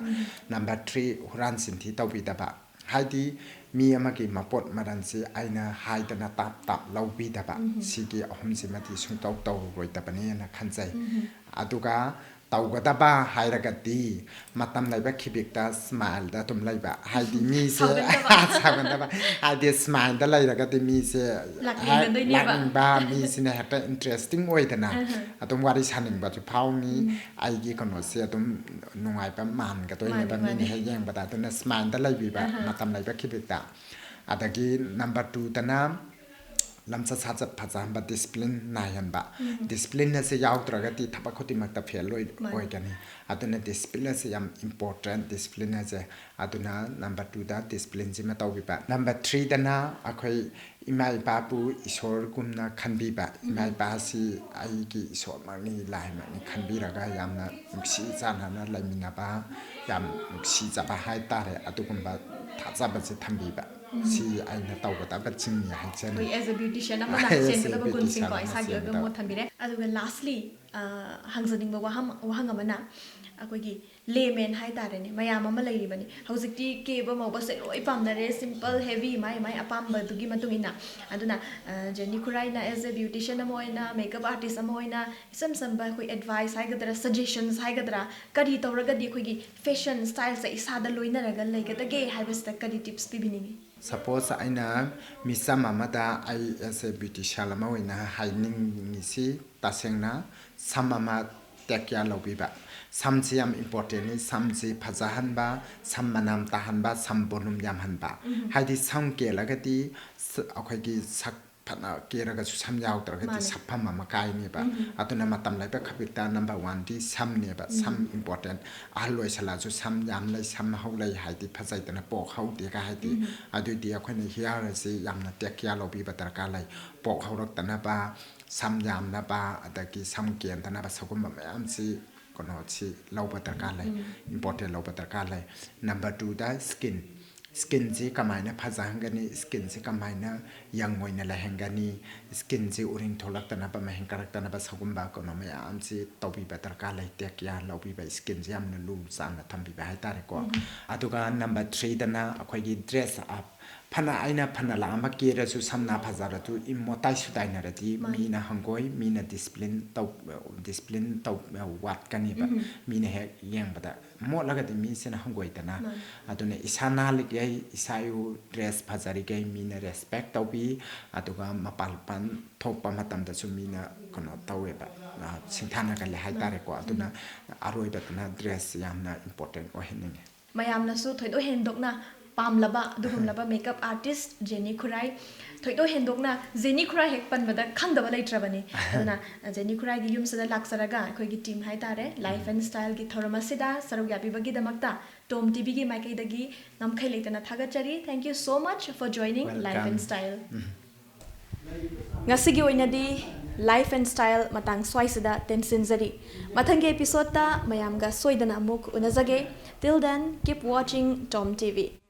Number three, ꯍꯨꯔꯥꯟ ꯆꯤꯟꯊꯤ ꯇꯧꯕꯤꯗꯕ꯫ ꯍꯥꯏꯗꯤ ꯃꯤ ꯑꯃꯒꯤ ꯃꯄꯣꯠ ꯃꯔꯟꯁꯤ ꯑꯩꯅ ꯍꯥꯏꯗꯅ ꯇꯥꯞ ꯇꯥꯞ ꯂꯧꯕꯤꯗꯕ꯫ ꯁꯤꯒꯤ ꯑꯍꯨꯝꯁꯤꯃꯗꯤ ꯁꯨꯡꯇꯧ ꯇꯧꯔꯣꯏꯗꯕꯅꯦꯅ ꯈꯟꯖꯩ꯫ ꯑꯗꯨꯒ ꯇꯧꯒꯗꯕ ꯍꯥꯏꯔꯒꯗꯤ ꯃꯇꯝ ꯂꯩꯕ ꯈꯤꯕꯤꯛꯇ smile ꯗ ꯑꯗꯨꯝ ꯂꯩꯕ꯫ ꯍꯥꯏꯗꯤ ꯃꯤꯁꯦ ꯁꯥꯎꯒꯟꯗꯕ꯫ ꯁꯥꯎꯒꯟꯗꯕ꯫ ꯍꯥꯏꯗꯤ smile ꯗ ꯂꯩꯔꯒꯗꯤ ꯃꯤꯁꯦ ꯍꯦꯛ ꯂꯥꯛꯅꯤꯡꯒꯗꯣꯏꯅꯦꯕ꯫ ꯂꯥꯛꯅꯤꯡꯕ, ꯃꯤꯁꯤꯅ ꯍꯦꯛꯇ interesting ꯑꯣꯏꯗꯅ ꯑꯗꯨꯝ ꯋꯥꯔꯤ ꯁꯥꯅꯤꯡꯕꯁꯨ ꯐꯥꯎꯅꯤ꯫ ꯑꯩꯒꯤ ꯀꯩꯅꯣꯁꯦ ꯑꯗꯨꯝ ꯅꯨꯡꯉꯥꯏꯕ ꯃꯥꯟꯒꯗꯣꯏꯅꯦꯕ ꯃꯥꯅꯤ, ꯃꯤꯅ ꯃꯥꯅꯤ꯫ ꯍꯦꯛ ꯌꯦꯡꯕꯗ꯫ ꯑꯗꯨꯅ smile ꯗ ꯂꯩꯕꯤꯕ ꯃꯇꯝ ꯂꯩꯕ ꯈꯤꯕꯤꯛꯇ꯫ ꯑꯗꯒꯤ number two ꯗꯅ ꯂꯝꯆꯠ ꯁꯥꯖꯠ ꯐꯖꯍꯟꯕ, discipline ꯅꯥꯏꯍꯟꯕ꯫ Discipline ꯑꯁꯦ ꯌꯥꯎꯗ꯭ꯔꯒꯗꯤ ꯊꯕꯛ ꯈꯨꯗꯤꯡꯃꯛꯇ fail ꯑꯣꯏ-, ꯃꯥꯅꯤ꯫ ꯑꯣꯏꯒꯅꯤ꯫ ꯑꯗꯨꯅ discipline ꯑꯁꯦ ꯌꯥꯝ important, discipline ꯑꯁꯦ꯫ ꯑꯗꯨꯅ number two ꯗ discipline ꯁꯤꯃ ꯇꯧꯕꯤꯕ꯫ Number three ꯗꯅ ꯑꯩꯈꯣꯏ ꯏꯃꯥ ꯏꯄꯥꯕꯨ ꯏꯁꯣꯔꯒꯨꯝꯅ ꯈꯟꯕꯤꯕ꯫ ꯏꯃꯥ ꯏꯄꯥꯁꯤ ꯑꯩꯒꯤ ꯏꯁꯣꯔꯃꯛꯅꯤ, ꯂꯥꯏꯃꯛꯅꯤ ꯈꯟꯕꯤꯔꯒ ꯌꯥꯝꯅ ꯅꯨꯡꯁꯤ ꯆꯥꯟꯅꯅ ꯂꯩꯃꯤꯟꯅꯕ, ꯌꯥꯝ ꯅꯨꯡꯁꯤꯖꯕ ꯍꯥꯏꯇꯥꯔꯦ, ꯑꯗꯨꯒꯨꯝꯕ ꯊꯥꯖꯕꯁꯦ ꯊꯝꯕꯤꯕ꯫ ꯁꯤ ꯑꯩꯅ ꯇꯧꯒꯗꯕ ꯆꯤꯡꯅꯤ ꯍꯥꯏꯖꯅꯤꯡꯉꯤ꯫ ꯑꯩꯈꯣꯏ as a beautician ꯑꯃꯅ As a ꯆꯦꯟꯒꯗꯕ beautician ꯒꯨꯟꯁꯤꯡꯀꯣ, ꯑꯃꯅ ꯏꯁꯥꯒꯤ ꯑꯣꯏꯕ ꯆꯦꯟꯒꯗꯕ꯫ ꯃꯣꯠ ꯊꯝꯕꯤꯔꯦ꯫ ꯑꯗꯨꯒ lastly, ꯑ, ꯍꯪꯖꯅꯤꯡꯕ ꯋꯥꯍꯪ, ꯋꯥꯍꯪ ꯑꯃꯅ, ꯑꯩꯈꯣꯏꯒꯤ layman ꯍꯥꯏꯇꯥꯔꯦꯅꯦ, ꯃꯌꯥꯝ ꯑꯃ ꯂꯩꯔꯤꯕꯅꯤ꯫ ꯍꯧꯖꯤꯛꯇꯤ ꯀꯦꯕ ꯃꯧꯕꯁꯦ ꯂꯣꯏ ꯄꯥꯝꯅꯔꯦ, simple, heavy, ꯃꯥꯏ ꯃꯥꯏ ꯑꯄꯥꯝꯕꯗꯨꯒꯤ ꯃꯇꯨꯡ ꯏꯟꯅ꯫ ꯑꯗꯨꯅ, ꯑ, ꯖꯦꯅꯤ ꯈꯨꯔꯥꯏꯅ as a beautician ꯑꯃ ꯑꯣꯏꯅ, makeup artist ꯑꯃ ꯑꯣꯏꯅ, ꯏꯆꯝ ꯆꯝꯕ ꯑꯩꯈꯣꯏ advice ꯍꯥꯏꯒꯗ꯭ꯔꯥ, suggestions ꯍꯥꯏꯒꯗ꯭ꯔꯥ, ꯀꯔꯤ ꯇꯧꯔꯒꯗꯤ ꯑꯩꯈꯣꯏꯒꯤ fashion style ꯁꯦ ꯏꯁꯥꯗ ꯂꯣꯏꯅꯔꯒ ꯂꯩꯒꯗꯒꯦ ꯍꯥꯏꯕꯁꯤꯗ ꯀꯔꯤ tips ꯄꯤꯕꯤꯅꯤꯡꯉꯤ? Suppose ꯑꯩꯅ ꯃꯤꯆꯝ ꯑꯃꯗ ꯑꯩ as a beautician ꯑꯃ ꯑꯣꯏꯅ ꯍꯥꯏꯅꯤꯡꯉꯤꯁꯤ, ꯇꯁꯦꯡꯅ ꯁꯝ ꯑꯃ take care ꯂꯧꯕꯤꯕ꯫ ꯁꯝꯁꯤ ꯌꯥꯝ important ꯅꯤ꯫ ꯁꯝꯁꯤ ꯐꯖꯍꯟꯕ, ꯁꯝ ꯃꯅꯥꯝ ꯇꯥꯍꯟꯕ, ꯁꯝ volume ꯌꯥꯝꯍꯟꯕ꯫ ꯍꯥꯏꯗꯤ ꯁꯝ ꯀꯦꯜꯂꯒꯗꯤ ꯁ-, ꯑꯩꯈꯣꯏꯒꯤ ꯁꯛ ꯐꯅ ꯀꯦꯔꯒꯁꯨ ꯁꯝ ꯌꯥꯎꯗ꯭ꯔꯒꯗꯤ ꯁꯛꯐꯝ ꯑꯃ ꯀꯥꯏꯅꯦꯕ꯫ ꯑꯗꯨꯅ ꯃꯇꯝ ꯂꯩꯕ ꯈꯕꯤꯛꯇ number one ꯗꯤ ꯁꯝꯅꯦꯕ꯫ ꯁꯝ important꯫ ꯑꯍꯜ ꯑꯣꯏꯁꯜꯂꯛꯑꯁꯨ ꯁꯝ ꯌꯥꯝ ꯂꯩ, ꯁꯝ ꯍꯧ ꯂꯩ ꯍꯥꯏꯗꯤ ꯐꯖꯩꯗꯅ, ꯄꯣꯛ ꯍꯧꯗꯦꯒ ꯍꯥꯏꯗꯤ꯫ ꯑꯗꯨꯏꯗꯤ ꯑꯩꯈꯣꯏꯅ hair ꯑꯁꯤ ꯌꯥꯝꯅ take care ꯂꯧꯕꯤꯕ ꯗꯔꯀꯥꯔ ꯂꯩ꯫ ꯄꯣꯛ ꯍꯧꯔꯛꯇꯅꯕ, ꯁꯝ ꯌꯥꯝꯅꯕ, ꯑꯗꯒꯤ ꯁꯝ ꯀꯦꯟꯗꯅꯕ, ꯁꯒꯨꯝꯕ ꯃꯌꯥꯝꯁꯤ ꯀꯩꯅꯣꯁꯤ ꯂꯧꯕ ꯗꯔꯀꯥꯔ ꯂꯩ꯫ Important ꯂꯧꯕ ꯗꯔꯀꯥꯔ ꯂꯩ꯫ Number twoꯗ skin꯫ Skinꯁꯤ ꯀꯃꯥꯏꯅ ꯐꯖꯍꯟꯒꯅꯤ, skinꯁꯤ ꯀꯃꯥꯏꯅ young ꯑꯣꯏꯅ ꯂꯩꯍꯟꯒꯅꯤ, skinꯁꯤ ꯎꯔꯤꯡ ꯊꯣꯛꯂꯛꯇꯅꯕ, ꯃꯍꯤꯡ ꯀꯥꯔꯛꯇꯅꯕ, ꯁꯒꯨꯝꯕ ꯀꯩꯅꯣ ꯃꯌꯥꯝꯁꯤ ꯇꯧꯕꯤꯕ ꯗꯔꯀꯥꯔ ꯂꯩ꯫ Take care ꯂꯧꯕꯤꯕ, skinꯁꯤ ꯌꯥꯝꯅ ꯂꯨ ꯆꯥꯟꯅ ꯊꯝꯕꯤꯕ ꯍꯥꯏꯇꯥꯔꯦꯀꯣ꯫ ꯑꯗꯨꯒ number threeꯗꯅ ꯑꯩꯈꯣꯏꯒꯤ dress up꯫ ꯐꯅ ꯑꯩꯅ ꯐꯅ ꯂꯥꯛ ꯑꯃ ꯀꯦꯔꯁꯨ, ꯁꯝꯅ ꯐꯖꯔꯁꯨ, ꯏꯃꯣꯠꯇꯥꯏ ꯁꯨꯗꯥꯏꯅꯔꯗꯤ ꯃꯤꯅ ꯍꯪꯒꯣꯏ, ꯃꯤꯅ discipline ꯇꯧ, discipline ꯇꯧ, ꯋꯥꯠꯀꯅꯦꯕ꯫ ꯃꯤꯅ ꯍꯦꯛ ꯌꯦꯡꯕꯗ ꯃꯣꯠꯂꯒꯗꯤ ꯃꯤꯁꯤꯅ ꯍꯪꯒꯣꯏꯗꯅ꯫ ꯑꯗꯨꯅ ꯏꯁꯥ ꯅꯥꯜꯂꯤꯈꯩ, ꯏꯁꯥ ꯏꯎ dress ꯐꯖꯔꯤꯈꯩ ꯃꯤꯅ respect ꯇꯧꯕꯤ꯫ ꯑꯗꯨꯒ ꯃꯄꯥꯟ ꯂꯨꯄꯥꯟ ꯊꯣꯛꯄ ꯃꯇꯝꯗꯁꯨ ꯃꯤꯅ ꯀꯩꯅꯣ ꯇꯧꯋꯦꯕ, ꯑ, ꯁꯤꯡꯊꯥꯅꯒꯜꯂꯦ ꯍꯥꯏꯇꯥꯔꯦꯀꯣ꯫ ꯑꯗꯨꯅ ꯑꯔꯣꯏꯕꯗꯅ dress ꯌꯥꯝꯅ important ꯑꯣꯏꯍꯟꯅꯤꯡꯉꯤ꯫ ꯃꯌꯥꯝꯅꯁꯨ ꯊꯣꯏꯗꯣꯛ ꯍꯦꯟꯗꯣꯛꯅ ꯄꯥꯝꯂꯕ ꯑꯗꯨꯒꯨꯝꯂꯕ makeup artist ꯖꯦꯅꯤ ꯈꯨꯔꯥꯏ꯫ ꯊꯣꯏꯗꯣꯛ ꯍꯦꯟꯗꯣꯛꯅ ꯖꯦꯅꯤ ꯈꯨꯔꯥꯏ ꯍꯦꯛ ꯄꯟꯕꯗ ꯈꯪꯗꯕ ꯂꯩꯇ꯭ꯔꯕꯅꯤ꯫ ꯑꯗꯨꯅ ꯖꯦꯅꯤ ꯈꯨꯔꯥꯏꯒꯤ ꯌꯨꯝꯁꯤꯗ ꯂꯥꯛꯆꯔꯒ ꯑꯩꯈꯣꯏꯒꯤ team ꯍꯥꯏꯇꯥꯔꯦ, Life and Styleꯒꯤ ꯊꯧꯔꯝ ꯑꯁꯤꯗ ꯁꯔꯨꯛ ꯌꯥꯕꯤꯕꯒꯤꯗꯃꯛꯇ Tom TVꯒꯤ ꯃꯥꯏꯀꯩꯗꯒꯤ ꯉꯝꯈꯩ ꯂꯩꯇꯅ ꯊꯥꯒꯠꯆꯔꯤ꯫ Thank you so much for joining Life and Style꯫ ꯉꯁꯤꯒꯤ ꯑꯣꯏꯅꯗꯤ Life and Style ꯃꯇꯥꯡ ꯁ꯭ꯋꯥꯏꯁꯤꯗ ꯇꯦꯟꯁꯤꯟꯖꯔꯤ꯫ ꯃꯊꯪꯒꯤ episodeꯇ ꯃꯌꯥꯝꯒ ꯁꯣꯏꯗꯅ ꯑꯃꯨꯛ ꯎꯅꯖꯒꯦ꯫ Till then, keep watching Tom TV.